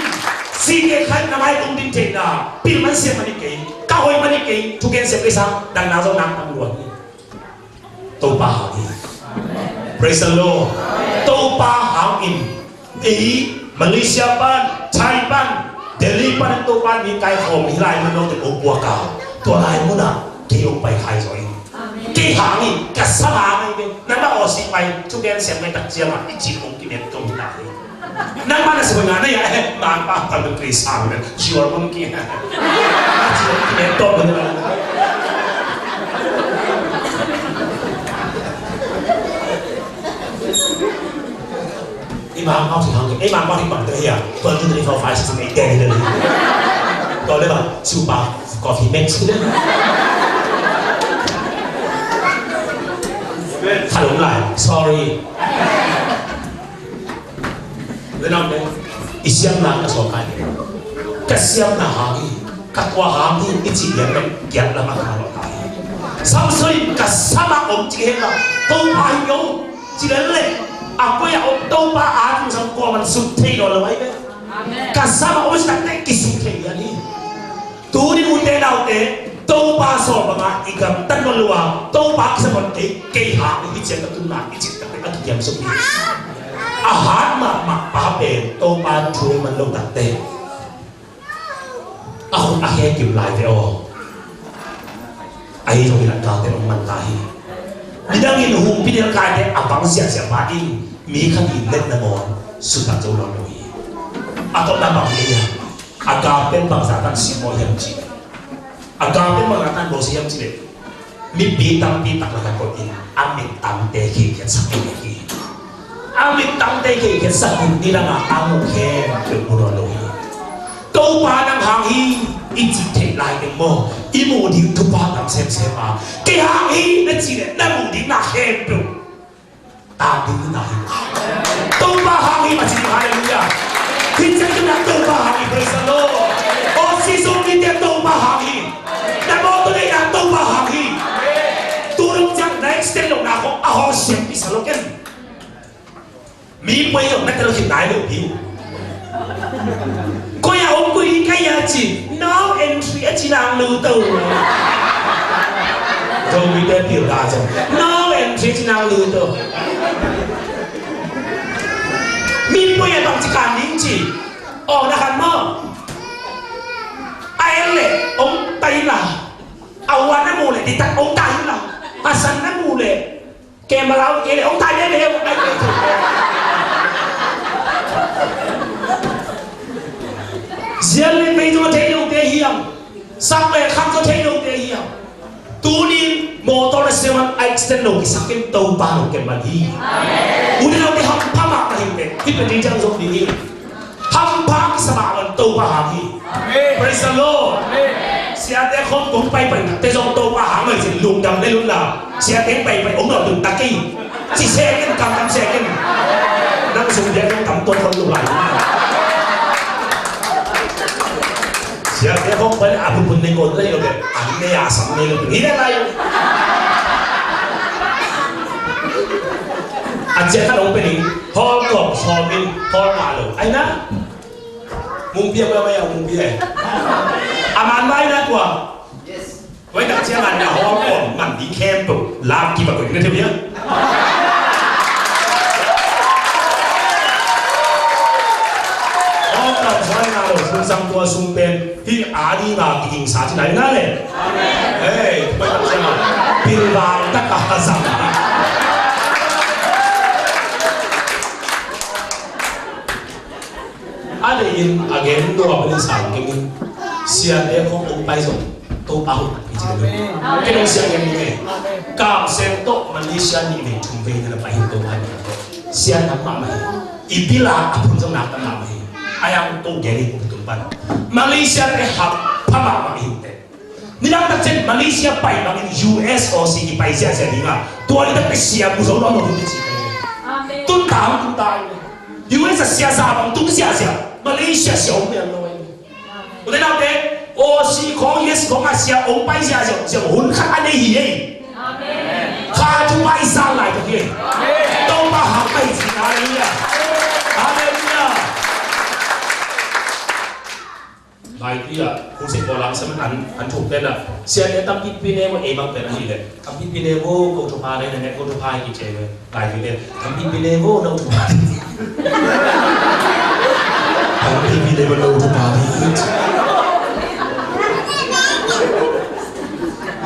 si ke khat na mai tung ding theihna, pil man siam man hi kei, ka hoih man hi kei, thugen siam kei sang, dang na zo nak tam luan hi. Topa hang hi. Praise the Lord. Topa hang in. Ei, Malaysia pan, Thai pan, Delhi pan, Topa mi kai khawm hi lai mun lo te ko pua ka. Tua lai mun ah kei hong pai khai zaw ing. Kei hang hi, ka sa hang hi ve. Nang na aw si pai, thugen siam ngai tak ciang ah, i cin hong kimen tong hi lai. Nang ma na si pai nga na ia, eh, nang pa pan tu kri sang ve. Siwar hong ki. Cin hong kimen tong hi lai. I mangkau ci hang, i mangkau ci bang te hia, one, two, three, four, five, six, seven, eight, ten, eleven. Tua le bang, super coffee mix. Khat om lai, sorry. Venam ne, i siamna ka sawt kai. Ka siamna hang hi. Ka tua hang hi i cih lian pen kiat lam a ka lo ta hi. Samson in ka sam a om ci hen la, Topa hi lo ci lian le, a koi a om Topa a tung sam kuaman sut thei lo lo ai ve. Ka sam a om ci takte kisut thei lian hi. Tuni ute naute, Topa sawm banga i gamtat nawn lo a, Topa kisam nawn kei, kei hang hi ciang ka tunna i cih takte a kikiam suk hi. A hat mahmah pa pen Topa thu man lo takte. A hun a khe kim lai ve aw. Ahi zongin a galte hong man ta hi. Nidangin humpi nel kaite a bang siahsiah pa in mi khat in letna ngawn sutat zo nawn lo hi. A tawpna bang hi a, a galte bangzah tan simmawh hiam cih leh, a galte bangzah tan bawlsia hiam cih leh, mipi tampi tak lakah koih in a mit tangte khemkhiatsak hi. A mit tangte khemkhiatsak hun nidangah a mu khempeuh mu nawn lo hi. Topa nang hang hi i cih theih lai teng maw, i muh ding thupha tam semsem a, kei hang hi na cih leh na muh ding na khempeuh tan ding hi ta hi. Topa hang hi mah ci ding, halleluiah. Hi ciang kei na Topa hang hi, praise the Lord. Aw si zong mite Topa hang hi. Na mawtaw neihna Topa hang hi. Tu dong ciang na extend lohna khawng a hawng siam i sa lo ken. Koi zong na tel khit nai lo piu. Koi a om koi ding ka hia ci, no entry a ci nang lu to. Zomite pil ta zong no entry a ci nang lu to. Mi koi a bang ci kan ding ci. Aw na khan maw. A en le ong tai la. A wan na mu le di tak ong tai la. A san na mu le. Camera kei le ong tai le le ong tai le. Zian le pei zong a thei lo te hiam. Sak le khak zong a thei lo te hiam. Tunin motor le seven accident lo kisak in Topa lo kem man hi. Amen. U te nau te hampha mahmah hi te. Hi pen ding ciang zong ding hi. Hampha kisa mahmah Topa hang hi. Amen. Praise the Lord. Amen. Siate khong kong paipai te zong Topa hang mai sin lungdam le lungdam. Siate paipai om lo tung tak hi. Ci se ken, kam kam se ken. Nang sung dia kong tam tuan khong lung lai. Siate khong pai a pun pun ne kon lai lo ke. An ne ya sam ne lo. Hi le lai. A cia khat ong pe ning, hall kawm sawm in, hall ngah lo. Ai na? Mung pia, pia, pia, mung pia. A man vai na tua. Vai tak cia man na hall kawm, man di camp tu. Lam ki ba ko ina te pia. Hall kawm sawm ngah lo, sung sang tua sung pen. Hi a ding a kiging sa ci nai na le. Hei, pai tak cia. Pilvang tak a sang. A le in a gen dua pen in sang keng in. Siate khong ong pai zong. Topa hun pi ci le. Ken ong sia gen ni ke. Kam seng to Malaysia ni vei thum vei na pai hun to pai. Sia nam mahmah hi. I bil a a phun zong nak tam mahmah hi. A yang to gen in ong tung pan. Malaysia te hampha mahmah hi te. Nidang tak ciang Malaysia pai bangin U S Aussie kipai ziahziah ding a, tua nidang tak sia mu zo lo lo ding ci. Amen. Tun ta, tun ta. U S a sia za bang tung ziahziah. Malaysia sia om pian lo. U te nau te, Aussie khong U S khong a sia om pai ziahziah, sia hun khat a nei hi ei. Amen. Kha thupha i sang lai tak hi ei. Amen. Topa hang pai ci. Hallelujah. Hallelujah. Lai pi a, kung se ko lang sa man an, an thuk pen a. Sia ne tampi pi ne mo e bang pen a hi le. Tampi pi ne mo ko thupha ne, ne ko thupha ki che mo. Lai pi ne, tampi pi ne mo no thupha. Tampi pi ne mo no thupha.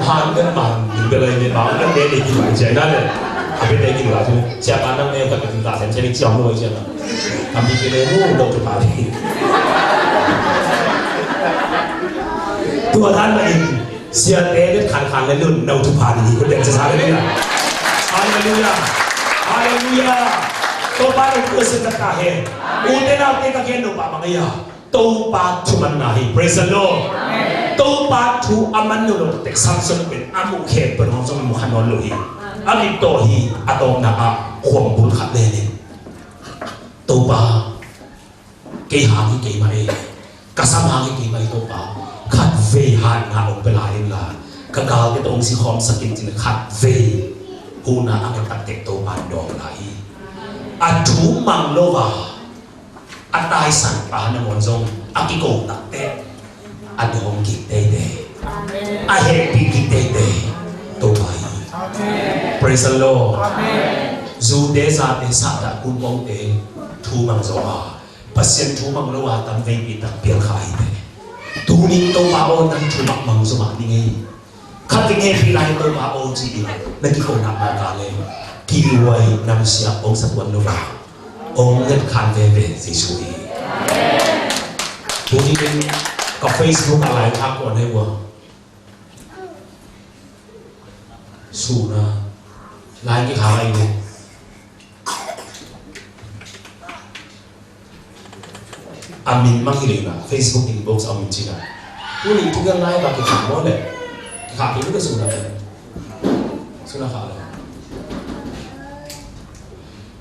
Han kan man, ni belai ne bang kan ne ne ki lai che na le. A pi ne ki lai che. Sia kan nang ne ka ka ta sen che ni chiam lo che na. Tampi pi le mu no thupha ding. Tua dan mah in siate le khankhan le lun no thupha ding hi ko den sa. Hallelujah. Hallelujah. Hallelujah. Topa no ko se ta he. U te nau te ka gen no pa ma ya. Topa thumanna hi. Praise the Lord. Topa thu a man no lo tek Samson pen a mu khe pen hong song mu khan no lo hi. A mi to hi a to na a khom bul khat le le. Topa, kei hang hi keimah ei, ka sam hang hi keimah ei Topa, khatvei hatna hong pia lai inla, ka galte tawh hong sikhawmsak in cin khatvei huhna a nget takteh Topa in dawng lai hi. A thu mang lo a, a taisan pa nangawn zong a kiko takteh a dawng kik teitei. Amen. A hehpih kik teitei Topa hi. Amen. Praise the Lord. Amen. Zute zate sahdah kunpongte thu mang zo a, Pasian thu mang lo a tam veipi tak pial kha hi te. Tunin Topa aw nang thu mang mang zo mah ni ngei. Khat kei hehpih lai Topa aw ci-in na kiko nak mah ka le kihuai namsia hong sa tuan lo a, hong nget khan veve Jesu hi. Tuni in ka Facebook a lai khak kuan hei ua. Suna lai kikhak ahi ve. A min mang hi lei na Facebook inbox a min cina. Tuni thugen lai ba kikhak maw le. Kikhak hi ve suna. Suna khak le.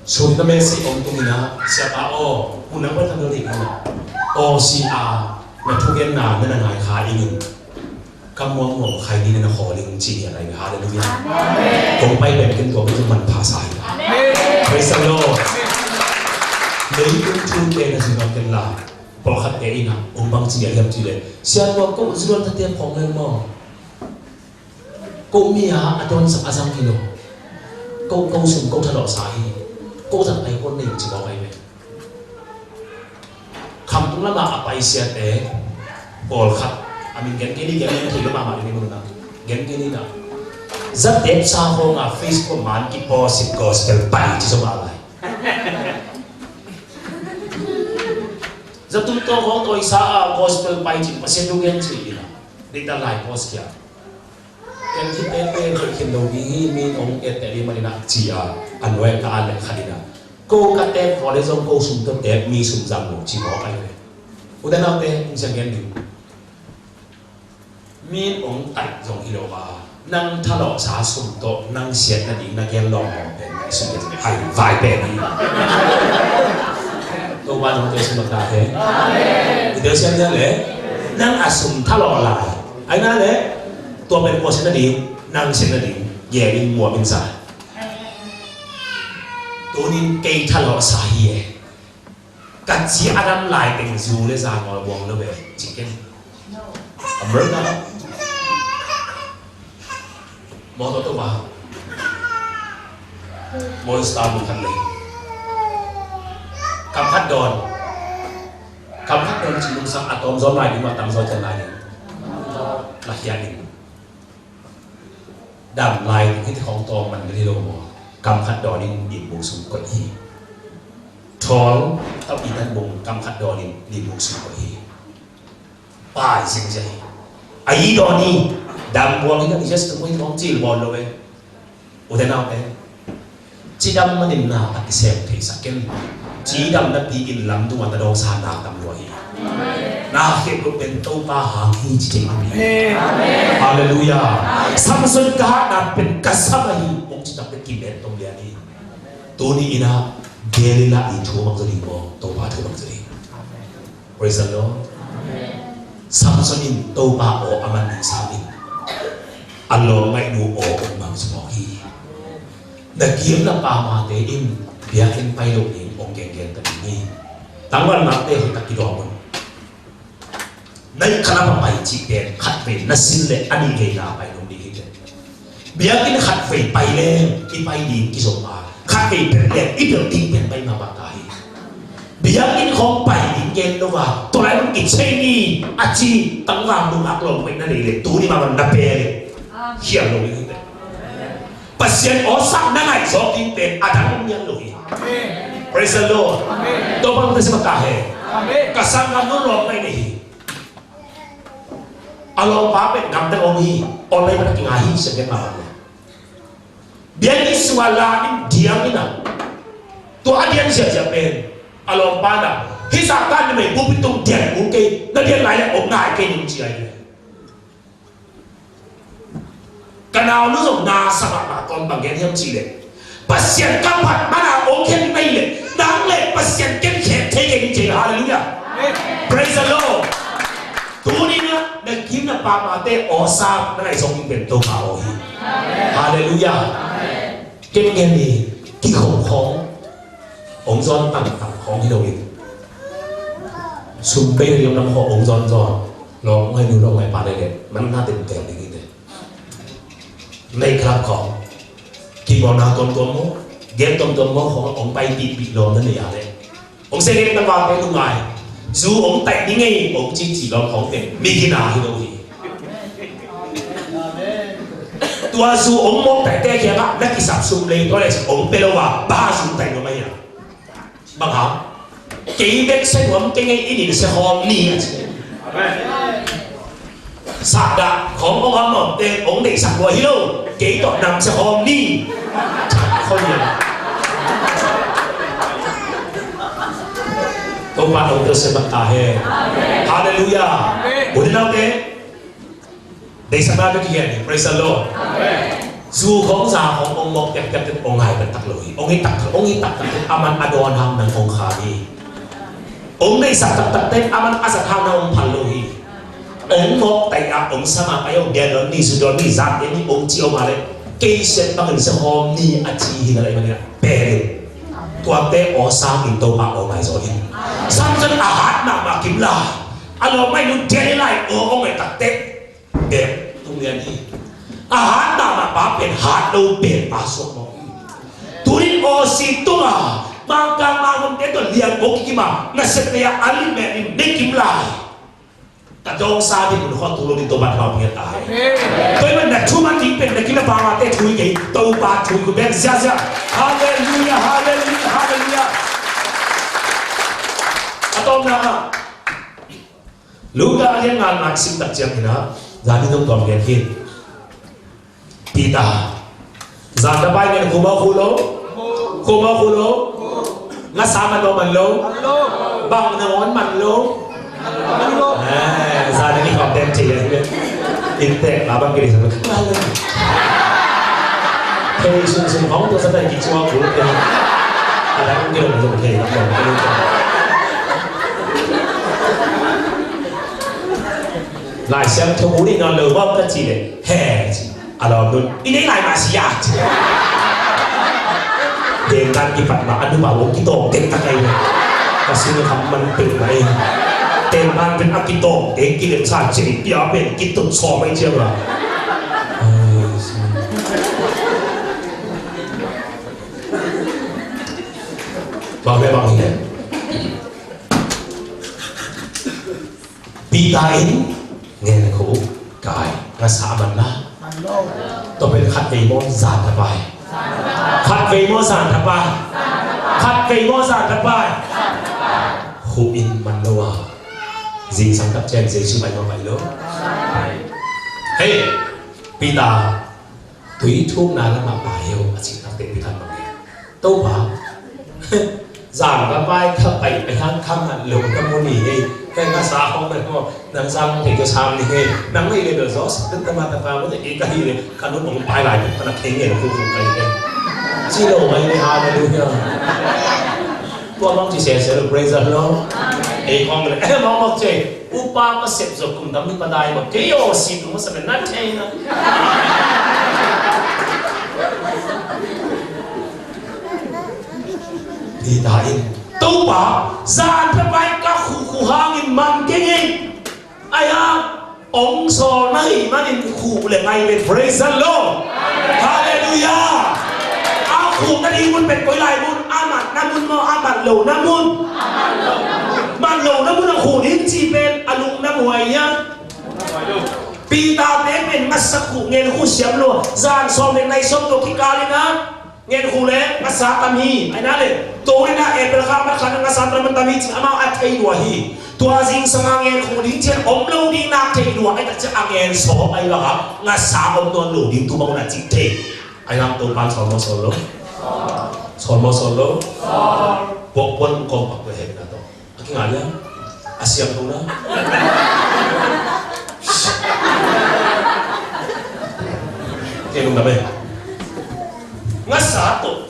Sum na message om tung ina, siapa aw, unang pai tang ding ina. Aw, si a, na thugenna, na na ngai kha ing in. Ka muang muang khai ni na na khawl ing ci ni a nai. Hallelujah. Amen. Kong pai pen ken tua pen man pha sa hi. Amen. Praise the Lord. Ei tung thu te na zin ken la. Pawlkhat te ina ong bang ci a hiam ci le, sian lo ko zuan ta te phong le maw. Ko mi a a don sak a zang hi lo. Ko ko sum ko thalawh sa hi. Ko zang ai ko nei ci lo ai me. Khamtung lama a paisiate pawlkhat a min gen kei ni, gen thei lo mahmah ding hi lo na. Gen kei ni na. Zatep sa hawng a Facebook man kipost gospel pai ci zo mah lai. Zatum tawh hawng tawh i sa a gospel pai ci Pasian thu gen ci hi na. Diktak lai post kia. Ken hi pen pen hoih khin lo ding hi, mi in hong etteh ding manin ah ci a, a nuai ka a lek khat in ah, ko ka tep vawh le zong ko sum tawh tep, mi sum zang lo ci mawk ahi ve. U te nau te, hong siang gen ding. Mi in hong taih zong hi lo a, nang thalawhsa sum tawh nang siat nading na gen lawm lawm pen, i sum pen hai vai pen hi. Topa nong te sum ta he. I te sian le, nang a sum thalawh lai. Ai na le, tua pen kua siat nading, nang siat nading, gel in muam in sa. Tunin kei thalawhsa hi e. Ka ci a dam lai teng zu le za ngawl buang lo ve. Ci ken. America. Mawtaw tawh va. Monster mun khat le. Kam khat dawn. Kam khat dawn ci lungsak a tawm zawn lai ding mah tam zawn cian lai ding. Na hian in. Dam lai ding hiti khawng tawm man ka hi lo maw? Kam khat dawn in lim bung sung koih hi. Thawl tau i tan bung kam khat dawn in lim bung sung koih hi. Pai zing zia hi. A i dawn hi. Dam buang hi na i jes tung hiti khawng cil bawl lo e. U te nau te. Cidam manin na a kisem theisak ken. Cidam napi in lamdung a na dawngsa nak tam lua hi. Na khempeuh pen Topa hang hi ci thei napi. Halleluiah. Samson ka hatna pen ka sam ahi. Hong citak pen kimen tong lian hi. Tuni in ah Delilah i thu bang zaw ding maw, Topa thu bang zaw ding. Praise the Lord. Samson in Topa aw a man ding sangin a lawm ngaihnu aw hong mang suk hi. Na gim na pamate in biakinn pai lo ding hong gengen ta ding hi. Tangvalnate hoih tak kidawm un. Na i khalap a pai cih pen khatvei na sin le a nih vei na pai dong ding hi teh. Biakinn khatvei pai leng i pai ding kizom a, khatvei pet leng i pet ding pen pai mah bang ta hi. Biakinn khawng pai ding gen lo a, tua lai mun kichei ni a ci tangval nungak lawm hoih na nei le tuni mah bang na pe le khial lo ding hi teh. Pasian awsak na ngaih zawk ding pen a dang om nial lo hi. Praise the Lord. Topa nong te sim a ka he. Ka sanggam nu lawm ngaih nei hi. A lawmpa pen gamdang om hi. Online pan a kinga hi, sian gen ma bang le. Biakinn sung a la in diang in a, tua a diang ziahziah pen a lawmpa in a, hih zahtan ni mei bup in tung diang kul kei, na diang lai le om ngai kei ning ci a hi. Ka naunu zong na sa mahmah kawm bang gen hiam cih leh, Pasian ka phat mana ong khen mei leh nang leh Pasian ken khen thei kei ding ci. Halleluiah. Praise the Lord. Tuni na na gim na pamate awsa na ngaih zong ding pen Topa aw hi. Halleluiah. Ken ngen ni kikhop khawng hong zawn tangtang khawng hi lo in, sum bei na liam lam khawng hong zawn zawn lawm hong hai nu lawm hai pa nei le man na tem tem ding hi te. Nei khalap khawng kibawlna tuamtuam maw, gen tuamtuam maw khawng hong pai pihpih lawm na nei a le hong se gen tangvalte lungngai. Zu hong taih ding ei hong cici lawm khawng pen mi kina hi lo hi. Tua zu hong mawk taihte kiangah na kisap sum lei tua le hong pia lo a, bang hang zu taih nuam ahi a? Bang hang? Kei bek sia nuam kei ngei in in sia khawm ni a ci. Sakdah khawng hong a mawkte hong deihsak lua hi lo. Kei tawh nam sia khawm ni. Khawm ni a. Topa nong tel sia bang ta he. Halleluiah. U te nau te. Deihsakna bek hi hian hi. Praise the Lord. Zu khawng za khawng hong mawk piakpiak ten hong ngai taktak lo hi. Hong hi taktak, hong hi taktak ten a man a dawn hang nang hong kham hi. Hong deihsak taktak ten a man a zat hang nang hong phal lo hi. Hong mawk taih ah hong sam a pai hong bia dawn ni, zu dawn ni, zate ni hong ci hong a leh kei siat bangin sia khawm ni a ci hi na lai manin ah pen in. Tuate aw sangin Topa aw ngai zaw in. Samson a hat mahmah kim lai. A lawm mai nun dia lai aw aw ngai takte. Bek tung lian hi. A hat mahmah pa pen hat lo pen pa suak mawk. Tunin aw si tunga Mangkang Mangkang te tawh liang aw kikim a nasep lei a a lim meh lim bek kim lai. Ka dawngsa ding mun khua tu lo ding Topa thupha pia ta. Amen. Tua ahih manin na thu man ding pen na kin na panga te thu hi kei, Topa thu hi kei bek ziahziah. Halleluiah, halleluiah, halleluiah. A tawpna ah Luka a lian nga na sim tak ciangin ah, zan ding zong tuam lian hi. Peter. Zan tapai ngen khu maw khu lo? Khu maw khu lo? Ngasa man lo man lo? Bang nangawn man lo? Eh, zan ni khawm ten ci. Inntek la bang kiri sa. Hei sum sum hong tua sa tai ki chua khu. Ada kong kiri zong hei la bang kiri. Lai Siangtho mu nih nawn lo maw ka cih leh, he ci. A lawm nun, i nei lai mah si a ci. Dengdan kipat mah a nupa wong kitawng deng tak ai. Ka sin kham man pek mah ei. Dengdan pen a kitawng deng kilem sa ci. Pia pen kitut sawm ai ciang a. Ai, si. Bang le bang hi le. Peter in ngen khu kai, ngasa man la. Tua pen khatvei maw zan tapai. Khatvei maw zan tapai. Khatvei maw zan tapai. Khu in man lo a. Zingsang tak ciang Jesu pai maw pai lo. Hei, Peter. Tui thukna lamah pai o, a cih takte Peter in bang gen. Topa, zan ka pai ka pai pai hang kham han lo ka mu ni hei. Hei ngasa hong na hong, nang zang thei ka sam ni hei. Nang nei le do zos, nang tama tapa mu te ka hi le, ka nun hong pai lai, ka na thei ngen khu khu ka hi hei. Ci lo mai ni, hallelujah. Tua bang ci sese lo, praise the Lord. Ei khong le, eh, mong mong ci. Upa ka sep zok kum dam ni padai mah kei aw si tung masa men na thei na. Peter in Topa zan tapai ka khu khu hangin man kei ngei. Ai ha ong sawl na hi manin khu le ngai ve. Praise the Lord. Hallelujah. A khu na ding mun pen koi lai mun, a mat na mun maw, a mat lo na mun. Mat lo na mun a khu ding ci pen a lung na muai ia. Peter te pen masa khu ngen khu siam lo. Zan sawm le nai sawm lo kikal in a ngen khu le masa tam hi. Ai na le to le na April kha mat kha na ngasa tam tam hi ci amau a thei lua hi. Tua zingsang a ngen khu ding cian om lo ding nak thei lua ai tak cian a ngen sawm ai lua ngasa om tuan lo ding tu bang na ci thei. Ai lam to pan sawm lo sawm lo. Sawm lo sawm lo. Bok pon kom pak le hek na to. A kinga liang a siang tong na. Kei lungdam e. Ngasa tawh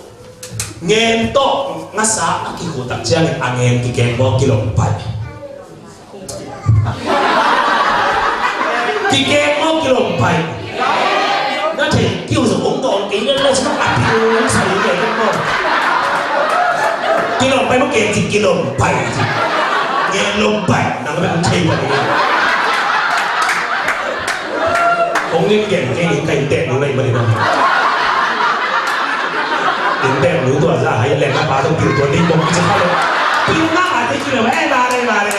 ngen tawh ngasa a kikhutak ciangin a ngen kikek maw kilawm pai? Kikek maw kilawm pai? Na thei kiu zong ong dawng kei le le sima a piu sa i kek maw? Kilawm pai maw kek ci kilawm pai ci. Ngen lawm pai nang pen thei pai ni. Ong ning gen kei ning ka inntek nu lai mani na. Inntek nu tua za hai leng a pa tua piu tua ning bong ci ha lo. Piu na a te kilawm e ma le ma le.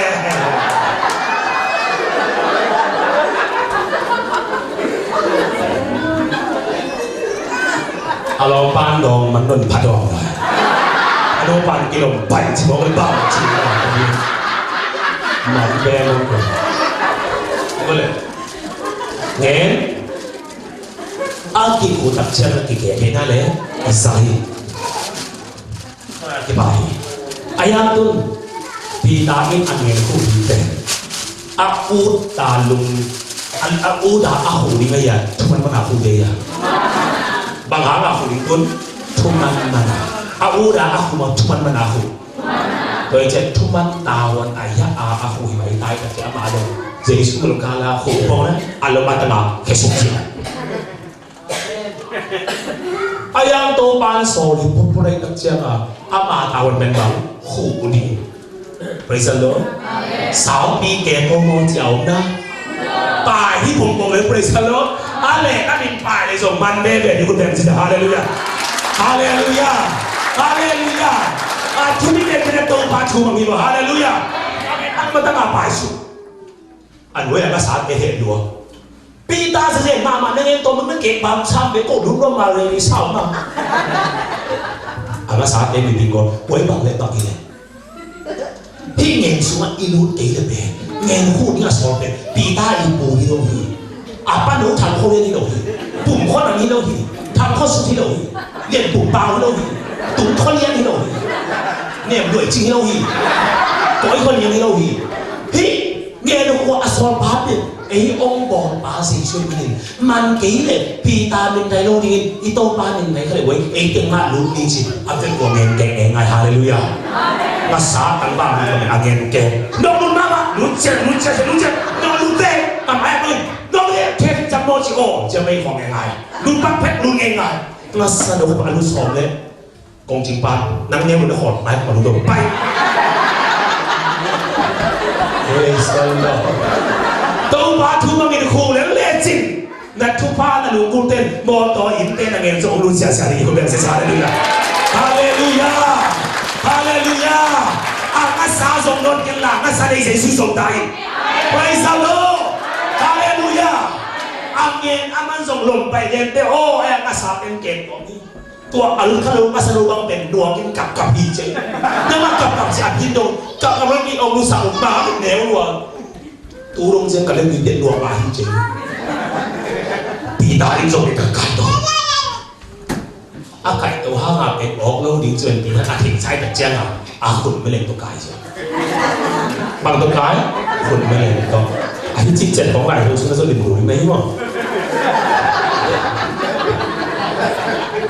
A lawm pan dawng man don pha dawng. A lawm pan kilawm pai ci bawng le bawng ci. Man be man ko. Ko le. Ngen. A kikhutak ciang a kikek na le. A zai. Kipai. A yang tun Peter in a ngen khu hi pen a ut ta lung a ut a a khu ding a ya thuman man a khu de ya. Bang hang a khu ding tun thuman man a a ut a a khu ma thuman man a khu. Tua i cian thuman ta wan a ya a a khu hi mai tai ka ci a ma lo. Jesu lo ka la khu bawng na a lo ma ta ma ke suk ci. A yang Topa'n sawl hi pupulai tak ciang a, ama tavuan pen bang, khuh ding. Praise the Lord. Saupi ke ko maw ci a om na. Pai hi pongpong le, praise the Lord. A leh a min pai le zong man veve ding uh teng ci. Halleluiah. Halleluiah. Halleluiah. A thu mi pen pen Topa thu mang hi lo. Halleluiah. A min ang matang a pai su. A nuai a ka sa te he lua. Peter sa se mama na ngen to mun na ke bam sam be ko lu lo ma le sa ma. A ka sa te mi ding ko poi bang le bang hi le. Hih ngen sungah i lut kei le pen ngen hu ding a sawl pen Peter i pu hi lo hi. A pa no tham kho lian hi lo hi. Pum kho nam hi lo hi. Tham kho sut hi lo hi. Lian pum pau hi lo hi. Tum kho lian hi lo hi. Nem luai cing hi lo hi. Koi kho lian hi lo hi. Hih ngen hu a sawl pa pen ei ong bawl pa Jesu min in man kei le Peter min dai lo dingin i Topa min dai kha le buai ei teng mah lut ni ci a vet kua ngen keng e ngai. Halleluiah. Ngasa tang bang ni a ngen keng. Nong lut mah mah lut ciat lut ciat lut ciat nong lut te a mai a mai nong lut te cam maw ci aw ci a mai khong e ngai. Lut bang phet lut e ngai. Ngasa dong a lut sawm le. Kong cing pa nang neu na khawt nai khawt dong pai. Praise the Lord. Topa thu mangin khung leng lecin na thupha na lungkul ten mawtaw inn ten a ngen zong lut siasia ding i khut beng sia. Halleluiah. Halleluiah. Halleluiah. A ngasa zong nawn ken la ngasa nei Jesu zong ta in. Praise the Lord. Halleluiah. A ngen a man zong lom pai den te aw a ngasa pen ken kong hi. Tua a lut kha lo a sa lo bang pen nuak in kapkap hi cei. Nang a kapkap ci a phin dong kapkap lo ki ong lu sa ong ma in neu lua. Tu dong ciang ka lem in pian nuak ma hi cei. Peter in zong in ka kai to. A kai to hang a pen awk lo ding cuan Peter a theng sai tak ciang a a khut meleng to kai cia. Bang tawh kai khun mei tawh a hi cih ciat kong lai lo sung na zon lim hu mei maw?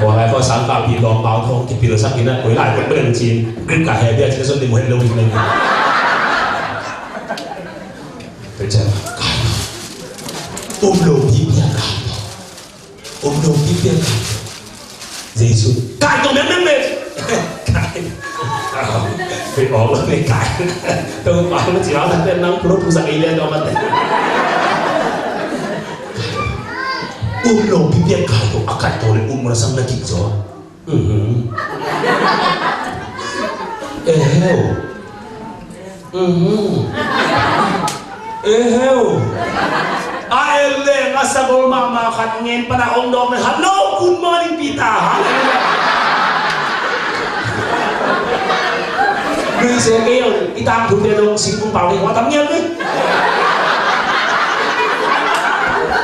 Kong lai kong sang ka pi lawm bau thong kipil sak in a koi lai khun mei cin Greek ka he bia cin na zon lim hu lo mei. Tua ciang kai um lo pi bia kai. Om lo pi pian kai. Jesu kai to mem mem mem. Kai. Pi om lo mem kai. Tua pa lo ci lo sa ten nang pro tu sa kai lian lo ma te. Om lo pi pian kai to a kai to le om lo sang na ki zo. Mhm. Eh heu. Mhm. Eh heu. A el le nga sagol mahmah khat ngen pana ong dawk le hello good morning Peter. Hallelujah. Lui se kei ong i tang thu te dong singkung pau te kua tam ngen le.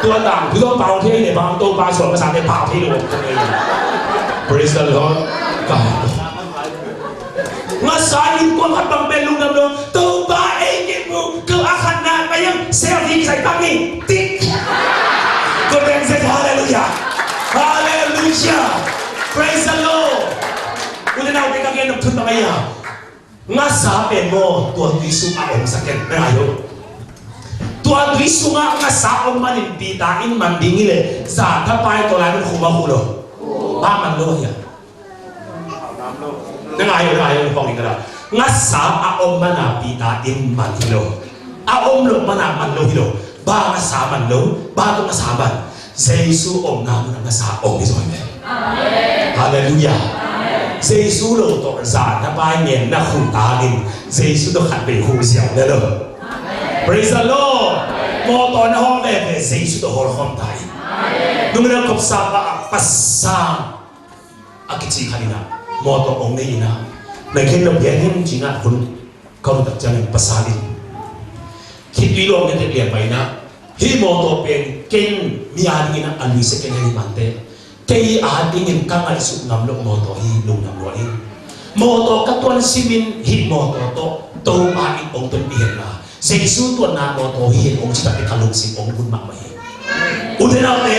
Tua tang thu dong pau te ne bang to pa suan ka sa te pau te lo. Praise the Lord. Ngasa in kua khat bang pen lungdam lo. Topa ei kei mu ko a khat na pa yang selfie kisai pang ni tik. Ko beng se hallelujah. Hallelujah. Praise the Lord. U te nau te ka gen nop thun bang a ia. Ngasa pen maw tua tui sung a om sa ken na ngai lo. Tua tui sungah ngasa om manin Peter in man ding hi le za thapai tua lai man khum a khu lo. Ba man lo hia. Na ngai uh, na ngai uh, hong in ka la. Ngasa a om mana Peter in man hi lo. A om lo mana man lo hi lo. Ba ngasa man lo, ba tu ngasa man. Jesu omna mun a ngasa om hi zaw hi ve. Halleluiah. Jesu lo tawh zan na pai ngen na khun ta ding. Jesu tawh khat bei khu ziau na lo. Praise the Lord. Mawtaw na hawl veve Jesu tawh hawl khawm ta in. Nung na kop sa pa a pasa a kici khat in ah mawtaw ong nei in ah na khen lo pian him ci ngah hun ka hun tak ciangin pasal in khitui luang ngen tek lian pai in ah hih mawtaw pen ken mi a dingin ah a lui second hand hi mante kei a dingin ka ngaihsut ngam lo mawtaw hi lungdam lua in mawtaw ka tuan simin hih mawtaw tawh Topa in ong tuanpih hen la Jesu tuanna mawtaw hi hen ong ci tak ka lungsim ong hun mahmah hi. U te nau te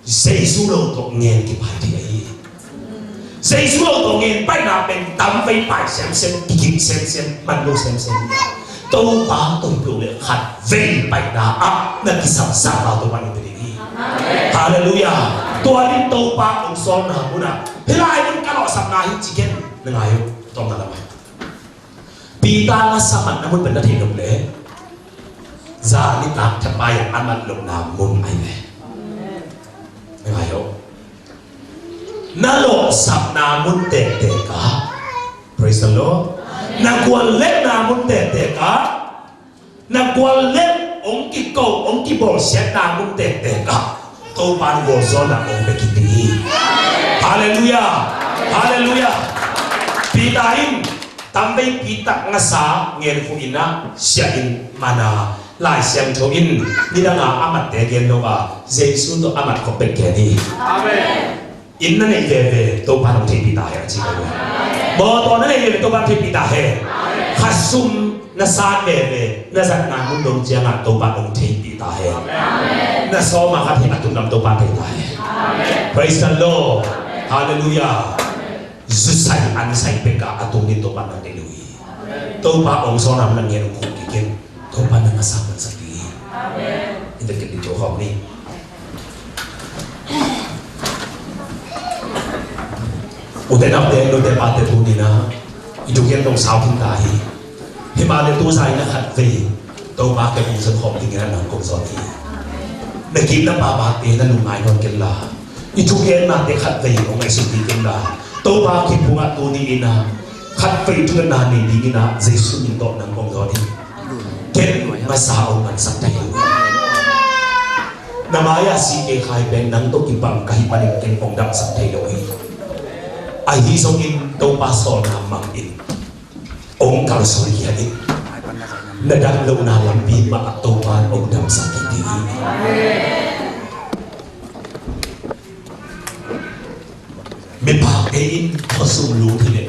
Jesu lo tawh ngen kipai thei ahi. Jesu lo tawh ngen paina pen tam vei pai semsem, kigim semsem, man lo semsem. Topa tawh hi lo leh khatvei paina ah na kisam sangin Topa in hong pia ding hi. Halleluiah. Tua in Topa hong sawlna munah hih lai mun ka lawhsapna hi ci ken. Na ngai uh, tawmna lamah Peter ngasa matna mun pen na theih loh leh zan nitak thapai-ah a mat lohna mun ahi ve. Na ngai uh. Na lawhsapna mun tektek ah, praise the Lord, na guallelhna mun tektek ah, na guallelh hong kiko hong kibawlsiatna mun tektek ah Topa in gualzawhna hong pia kik ding hi. Halleluiah. Halleluiah. Peter in tamveipi tak ngasa ngen khuh in ah, sia in man a, Lai Siangtho in nidang a a matte gen lo a, Jesu tawh a mat khop bek gen hi. Amen. Inn na neih veve Topa in hong theihpih ta hen a ci ko. Mawtaw na neih veve Topa in hong theihpih ta hen. Khasum na san veve na zatna mun dong ciangah Topa in hong theihpih ta hen. Na sawm a khat hi a tum lam Topa in thei ta hen. Praise the Lord. Halleluiah. Zusai ansai pek a a tung ding Topa in hong theih lo hi. Topa hong sawlna mun ah ngen hong khum kik in. Topa in na ngasa mansak ding hi. Amen. Inn tek kik ding, thu khawm ni. Ute naute, nute pate, tuni-in ah i thugen dong sau khin ta hi. Himahleh tu zan in ah khatvei Topa kiang hong zon khawm dingin ah nang kong zawn hi. Na kip na pam a te na lungngai nawn kei inla, i thugen nate khatvei hong ngaihsun ding kei inla, Topa kiang phungah tuni-in ah khatvei thugenna nei dingin ah Jesu min tawh nang kong zawn hi. Ken masa hong mansak thei lo. Na mai-ah C K Khai pen nang tawh kibang ka hih manin ken hong damsak thei lo hi. Ahi zongin Topa sawlna mangin hong kalsuan khia in. Na damlohna lampi mah ah Topa in hong damsak kik ding hi. Mipa kei in khuasung lut hi leh